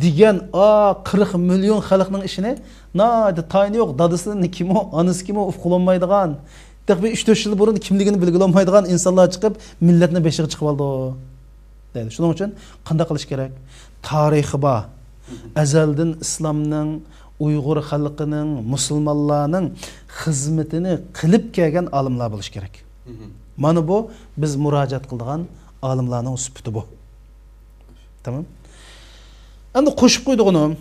دېگەن ئا، قىرىق مىليون خەلقنىڭ ئىشىنى ناھايىتى تايىنى يوق، دادىسى كىمۇ، ئانىسى كىمۇ ئۇقۇپ بولالمايدىغان، تېخى بىر ئۈچ تۆت يىل بۇرۇن كىملىكىنى بىلگىلى بولمايدىغان ئىنسانلار چىقىپ، مىللەتنى بېشىغا چىقىۋالىدۇ. دەيدۇ. شۇنىڭ ئۈچۈن قانداق قىلىش كېرەك؟ تارىخى بار. ئەزەلدىن ئىسلامنىڭ، ئۇيغۇر خەلقىنىڭ، مۇسۇلمانلارنىڭ خىزمىتىنى قىلىپ كەلگەن ئالىملار بولۇشى كېرەك. مانا بۇ بىز مۇراجىئەت قىلىدىغان ئالىملارنىڭ سۈپىتى بۇ. تامام. ئەمدى قوشۇپ قويدۇق ئۇنى.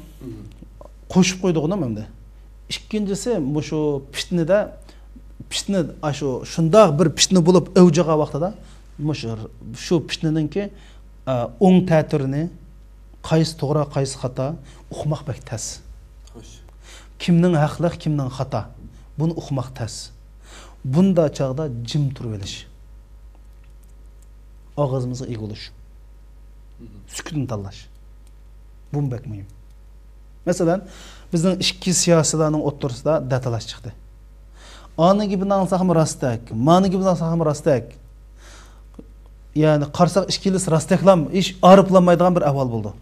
قوشۇپ قويدۇق ئۇنى ئەمدى. ئىككىنچىسى، مۇشۇ پىتنىدە، پىتنە، ئاشۇ شۇنداق بىر پىتنە بولۇپ ئەۋج ئالغان ۋاقتىدا، مۇشۇ، شۇ پىتنىنىڭكى، ئە، ئوڭ تەتۈرىنى، قايسى توغرا، قايسى خاتا، ئۇقماق بەك تەس. خوش. كىمنىڭ ھەقلىق، كىمنىڭ خاتا، بۇنى ئۇقماق تەس. بۇندا چاغدا جىم تۇرۇۋېلىش. ئاغزىمىزغا ئىگە بولۇش. سۈكۈتنى تاللاش. بۇمۇ بەك مۇھىم. مەسىلەن، بىزنىڭ ئىككى سىياسىيلارنىڭ ئوتتۇرىسىدا دەتالاش چىقتى. ئانىڭ گېپىنى ئاڭلىساقمۇ راستەك، مانىڭ گېپىنى ئاڭلىساقمۇ راستەك. يەنى قارىساق ئىككىلىسى راستەكلام، ھېچ ئايرىپ بولمايدىغان بىر ئەھۋال بولدى.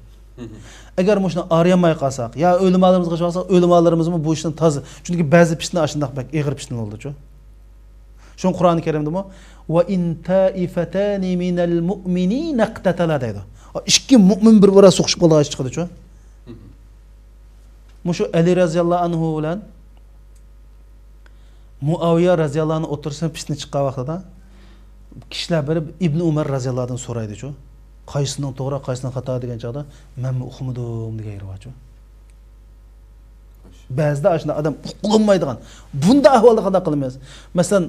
ئەگەر مۇشۇنى ئايرىيالماي قالساق، يا ئۆلىمالىرىمىزغا ئىشەنسەك، ئۆلىمالىرىمىزمۇ بۇ ئىشتىن تازا. چۈنكى بەزى پىتنە ئاشۇنداق بەك ئېغىر پىتنە بولدىچۇ. شۇڭا قۇرئان كەرىمدىمۇ، «وَإِن طَائِفَتَانِ مِنَ الْمُؤْمِنِينَ اقْتَتَلَا» دەيدۇ. ئىككى مۆمىن بىر-بىرىگە سوقۇشۇپ قالىدىغان ئىش چىقىدۇچۇ. مۇشۇ ئەلى رەزىياللاھۇ ئەنھۇ بىلەن مۇئاۋىيە رەزىياللاھۇ ئەنھۇ ئوتتۇرىسىدا پىتنە چىققان ۋاقتىدا كىشىلەر بېرىپ ئىبنى ئۇمەر رەزىياللاھۇدىن سورايدىچۇ. قايسىنىڭ توغرا، قايسىنىڭ خاتا دېگەن چاغدا، مەنمۇ ئۇقمىدىم دېگەن يېرى بارچۇ. بەزىدە ئاشۇنداق ئادەم ئۇقۇلمايدىغان. بۇنداق ئەھۋالدا قانداق قىلىمىز؟ مەسىلەن،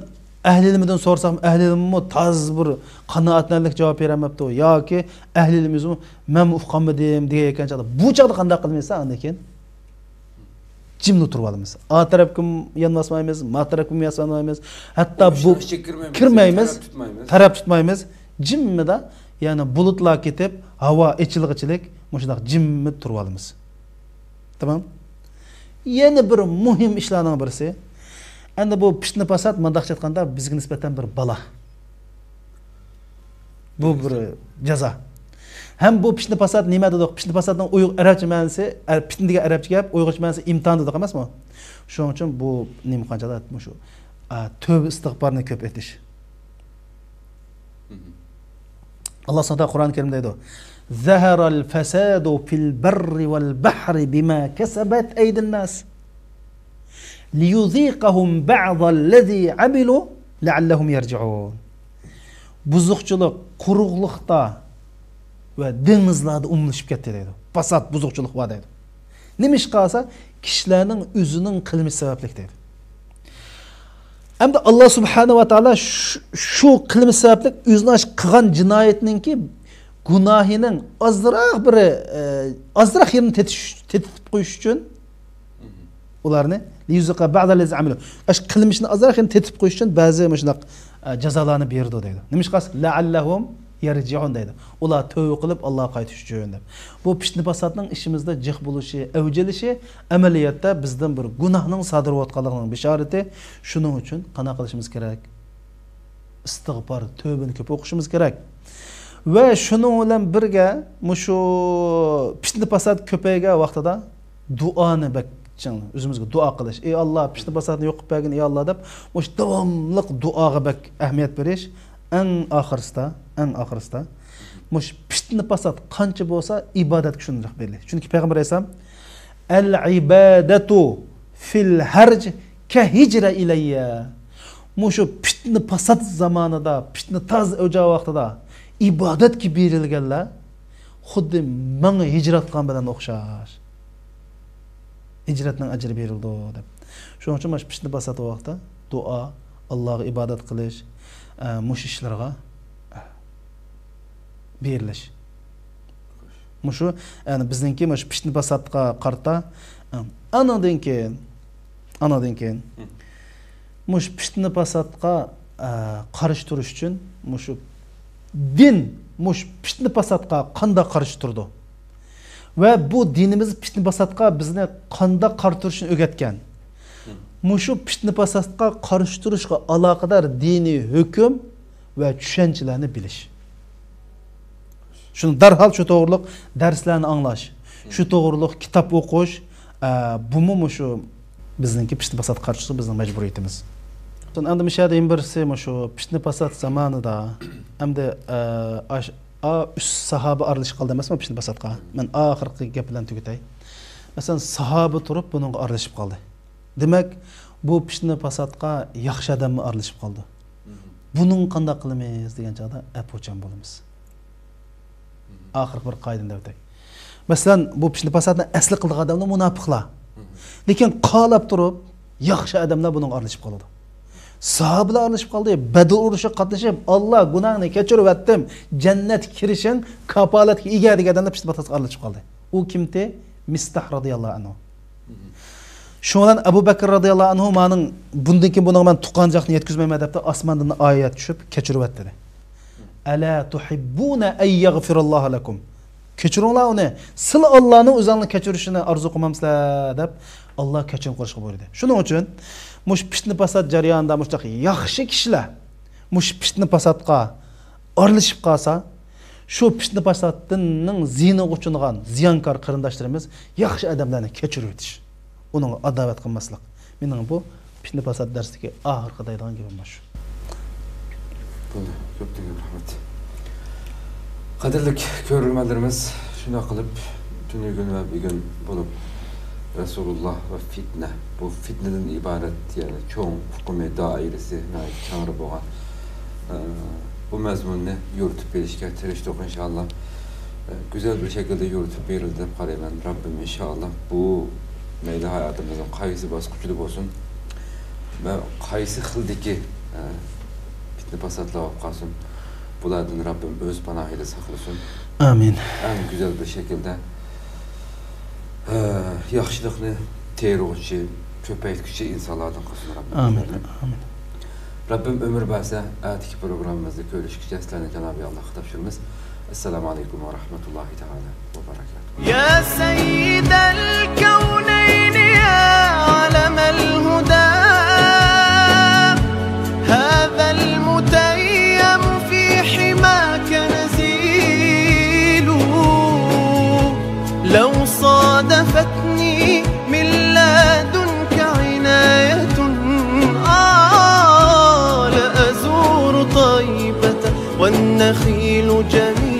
ئەھلى ئىلمىدىن سورىساقمۇ، ئەھلى ئىلمىمۇ تازا بىر قانائەتلەنەرلىك جاۋاب بېرەلمەپتۇ. ياكى ئەھلى ئىلمىمۇ، مەنمۇ ئۇقالمىدىم دېگەن چاغدا، بۇ چاغدا قانداق قىلىمىز ئاندىن كېيىن؟ جىملا تۇرۇۋالىمىز. ئا تەرەپكىمۇ يانۋاسمايمىز، ما تەرەپكىمۇ يانۋاسمايمىز. ھەتتا بۇ بۇ ئىشلارغا كىرمەيمىز، كىرمەيمىز، تەرەپ تۇتمايمىز. تەرەپ تۇتمايمىز. جىممىدا، يەنى بۇلۇتلار كېتىپ، ھاۋا ئېچىلغىچىلىك مۇشۇنداق جىممىدە تۇرۇۋالىمىز. تامام. يەنە بىر مۇھىم ئىشلارنىڭ بىرسى، ئەمدى بۇ پىتنە پاسات مۇنداقچە ئېيتقاندا بىزگە نىسبەتەن بىر بالا. بۇ بىر جازا. ھەم بۇ پىتنە پاسات نېمە دېدۇق؟ پىتنە پاساتنىڭ ئۇيغۇر ئەرەبچە مەنىسى، ئە، پىتنە دېگەن ئەرەبچە گەپ، ئۇيغۇرچە مەنىسى ئىمتىھان دېدۇق ئەمەسمۇ؟ شۇنىڭ ئۈچۈن بۇ نېمە قانچە مۇشۇ، ئە، تۆۋە ئىستىغپارنى كۆپ ئېيتىش. ئاللا سۇبھانەھۇ ۋە تائالا قۇرئان كەرىمدە دەيدۇ، «ظهر الفساد في البر والبحر بما كسبت أيدي الناس ليذيقهم بعض الذي عملوا لعلهم يرجعون.» بۇزۇقچىلىق قۇرۇقلۇقتا ۋە دېڭىزلاردا ئومۇملىشىپ كەتتى دەيدۇ. پاسات، بۇزۇقچىلىق بار دەيدۇ. نېمىشقا دېسە، كىشىلەرنىڭ ئۆزىنىڭ قىلمىشى سەۋەبلىك دەيدۇ. ئەمدى ئاللا سۇبھانەھۇ ۋە تائالا شۇ، شۇ قىلمىش سەۋەبلىك ئۆزىنىڭ قىلغان جىنايىتىنىڭكى گۇناھىنىڭ ئازراق بىر، ئە، ئازراق يېرىنى تېتىش، تېتىتىپ قويۇش ئۈچۈن ئۇلارنى ليذيق بعض الذي عملوا، ئاشۇ قىلمىشىنى ئازراق يېرىنى تېتىتىپ قويۇش ئۈچۈن بەزى مۇشۇنداق، ئە، جازالارنى بېرىدۇ دەيدۇ. نېمىشقا؟ لعلهم يرجعون دەيدۇ. ئۇلار تۆۋە قىلىپ ئاللاغا قايتىش ئۈچۈن دەپ. بۇ پىتنە پاساتنىڭ ئىچىمىزدە جىق بولۇشى، ئەۋج ئېلىشى ئەمەلىيەتتە بىزدىن بىر گۇناھنىڭ سادىر بولۇۋاتقانلىقىنىڭ بېشارىتى. شۇنىڭ ئۈچۈن قانداق قىلىشىمىز كېرەك؟ ئىستىغپار، تۆۋبىنى كۆپ ئوقۇشىمىز كېرەك. ۋە شۇنىڭ بىلەن بىرگە، مۇشۇ پىتنە پاسات كۆپەيگەن ۋاقتىدا دۇئانى بەك چىڭ، ئۆزىمىزگە دۇئا قىلىش. «ئى ئاللا، پىتنە پاساتنى يوق قىلىپ بەرگىن، ئى ئاللا» دەپ، مۇشۇ داۋاملىق دۇئاغا بەك ئەھمىيەت بېرىش. ئەڭ ئاخىرسىدا، ئەڭ ئاخىرسىدا، مۇشۇ پىتنە پاسات قانچە بولسا، ئىبادەتكە شۇنچىلىك بېرىلىدۇ. چۈنكى پەيغەمبەر ئەلەيھىسسالام، «العبادة في الهرج كهجرة إلي». مۇشۇ پىتنە پاسات زامانىدا، پىتنە تازا ئەۋج ئالغان ۋاقتىدا ئىبادەتكە بېرىلگەنلەر خۇددى ماڭا ھىجرەت قىلغان بىلەن ئوخشاش. ھىجرەتنىڭ ئەجرى بېرىلىدۇ دەپ. شۇنىڭ ئۈچۈن مانا شۇ پىتنە پاسات ۋاقتىدا دۇئا، ئاللاغا ئىبادەت قىلىش، ئە، مۇشۇ ئىشلارغا بېرىلىش. مۇشۇ، يەنى بىزنىڭكى مۇشۇ پىتنە پاساتقا قارىتا، ئانىڭدىن كېيىن، ئانىڭدىن كېيىن، مۇشۇ پىتنە پاساتقا، ئە، قارشى تۇرۇش ئۈچۈن مۇشۇ دىن مۇشۇ پىتنە پاساتقا قانداق قارشى تۇرىدۇ؟ ۋە بۇ دىنىمىز پىتنە پاساتقا بىزنى قانداق قارشى تۇرۇشنى ئۆگەتكەن؟ مۇشۇ پىتنە پاساتقا قارشى تۇرۇشقا ئالاقىدار دىنىي ھۆكۈم ۋە چۈشەنچىلەرنى بىلىش. شۇنى دەرھال شۇ توغرۇلۇق دەرسلەرنى ئاڭلاش، شۇ توغرۇلۇق كىتاب ئوقۇش، ئە، بۇمۇ مۇشۇ بىزنىڭكى پىتنە پاسات قارشىسى بىزنىڭ مەجبۇرىيىتىمىز. ئەمدى مۇشۇ يەردە يەنە بىرسى، مۇشۇ پىتنە پاسات زامانىدا، ئەمدى، ئە، ئاش-، ئا، ئۈچ ساھابە ئارىلىشىپ قالدى ئەمەسمۇ پىتنە پاساتقا؟ مەن ئاخىرقى گەپ بىلەن تۈگىتەي. مەسىلەن، ساھابە تۇرۇپ بۇنىڭغا ئارىلىشىپ قالدى. دېمەك، بۇ پىتنە پاساتقا ياخشى ئادەممۇ ئارىلىشىپ قالدى. بۇنىڭغا قانداق قىلىمىز دېگەن چاغدا ئەپۇچان بولىمىز. ئاخىرقى بىر قائىدىنى دەۋېتەي. مەسىلەن، بۇ پىتنە پاساتنى ئەسلى قىلىدىغان ئادەملەر مۇناپىقلار. لېكىن قالاپ تۇرۇپ، ياخشى ئادەملەر بۇنىڭغا ئارىلىشىپ قالىدۇ. ساھابىلەر ئارىلىشىپ قالدى. بەدر ئۇرۇشىغا قاتنىشىپ، «ئاللا، گۇناھىڭنى كەچۈرۈۋەتتىم، جەننەتكە كىرىشىڭ كاپالەتكە ئىگە» دېگەن ئادەملەر پىتنە پاساتقا ئارىلىشىپ قالدى. ئۇ كىمتى؟ مىستاھ رازىياللاھۇ ئەنھۇ. شۇنىڭ بىلەن ئەبۇ بەكىر رازىياللاھۇ ئەنھۇ مانىڭ، «بۇندىن كېيىن بۇنىڭغا مەن تۇغقانچاقنى يەتكۈزمەيمەن» دەپتۇ، ئاسماندىن ئايەت چۈشۈپ، «كەچۈرۈۋەت» دېدى. «ئەلا تۇھىببۇنە ئەن يەغفىراللاھۇ لەكۇم»، «كەچۈرۈڭلار ئۇنى، سىلەر ئاللانىڭ ئۆزۈڭلارنى كەچۈرۈشىنى ئارزۇ قىلمامسىلەر؟» دەپ، ئاللا كەچۈرۈم قىلىشقا بۇيرۇدى. شۇنىڭ ئۈچۈن مۇشۇ پىتنە پاسات جەريانىدا مۇشۇنداق ياخشى كىشىلەر مۇشۇ پىتنە پاساتقا ئارىلىشىپ قالسا، شۇ پىتنە پاساتنىڭ زىيىنىغا ئۇچرىغان زىيانكار قېرىنداشلىرىمىز ياخشى ئادەملەرنى كەچۈرۈۋېتىش، ئۇنىڭغا ئاداۋەت قىلماسلىق. مېنىڭ بۇ پىتنە پاسات دەرسلىكى ئاخىرقى دەيدىغان گېپىم مۇشۇ. بولدى، كۆپتىن كۆپ رەھمەت. قەدىرلىك كۆرۈرمەنلىرىمىز، شۇنداق قىلىپ تۈنۈگۈن ۋە بۈگۈن بولۇپ رەسۇلۇللا ۋە پىتنە، بۇ پىتنىدىن ئىبارەت، يەنى چوڭ ئۇقۇمى، دائىرىسى ناھايىتى كەڭرى بولغان، ئە، بۇ مەزمۇننى يورۇتۇپ بېرىشكە تىرىشتۇق، ئىنشائاللا. ئە، گۈزەل بىر شەكىلدە يورۇتۇپ بېرىلدى دەپ قارايمەن. رەببىم ئىنشائاللا بۇ مەيلى ھاياتىمىزنىڭ قايسى باسقۇچىدا بولسۇن ۋە قايسى خىلدىكى، ئە، پىتنە پاساتلار بولۇپ قالسۇن، بۇلاردىن رەببىم ئۆز پاناھىدا ساقلىسۇن. ئامىن. ئەڭ گۈزەل بىر شەكىلدە، ئە، ياخشىلىقنى تېرىغۇچى، كۆپەيتكۈچى ئىنسانلاردىن قىلسۇن رەببىم. ئامىن. بىزلەرنى. ئامىن. رەببىم ئۆمۈر بەرسە، ئەتىكى پروگراممىمىزدا كۆرۈشكىچە سىلەرنى جانابى ئاللاھقا تاپشۇرىمىز. ئەسسالامۇ ئەلەيكۇم ۋە رەھمەتۇللاھى تائالا ۋە بەرەكاتۇھ. يا سيد الكونين يا علم الهدى، هذا المتيم في حماك نزيل. لو صادفتني من لدنك عناية، آه، لأزور طيبة والنخيل جميل.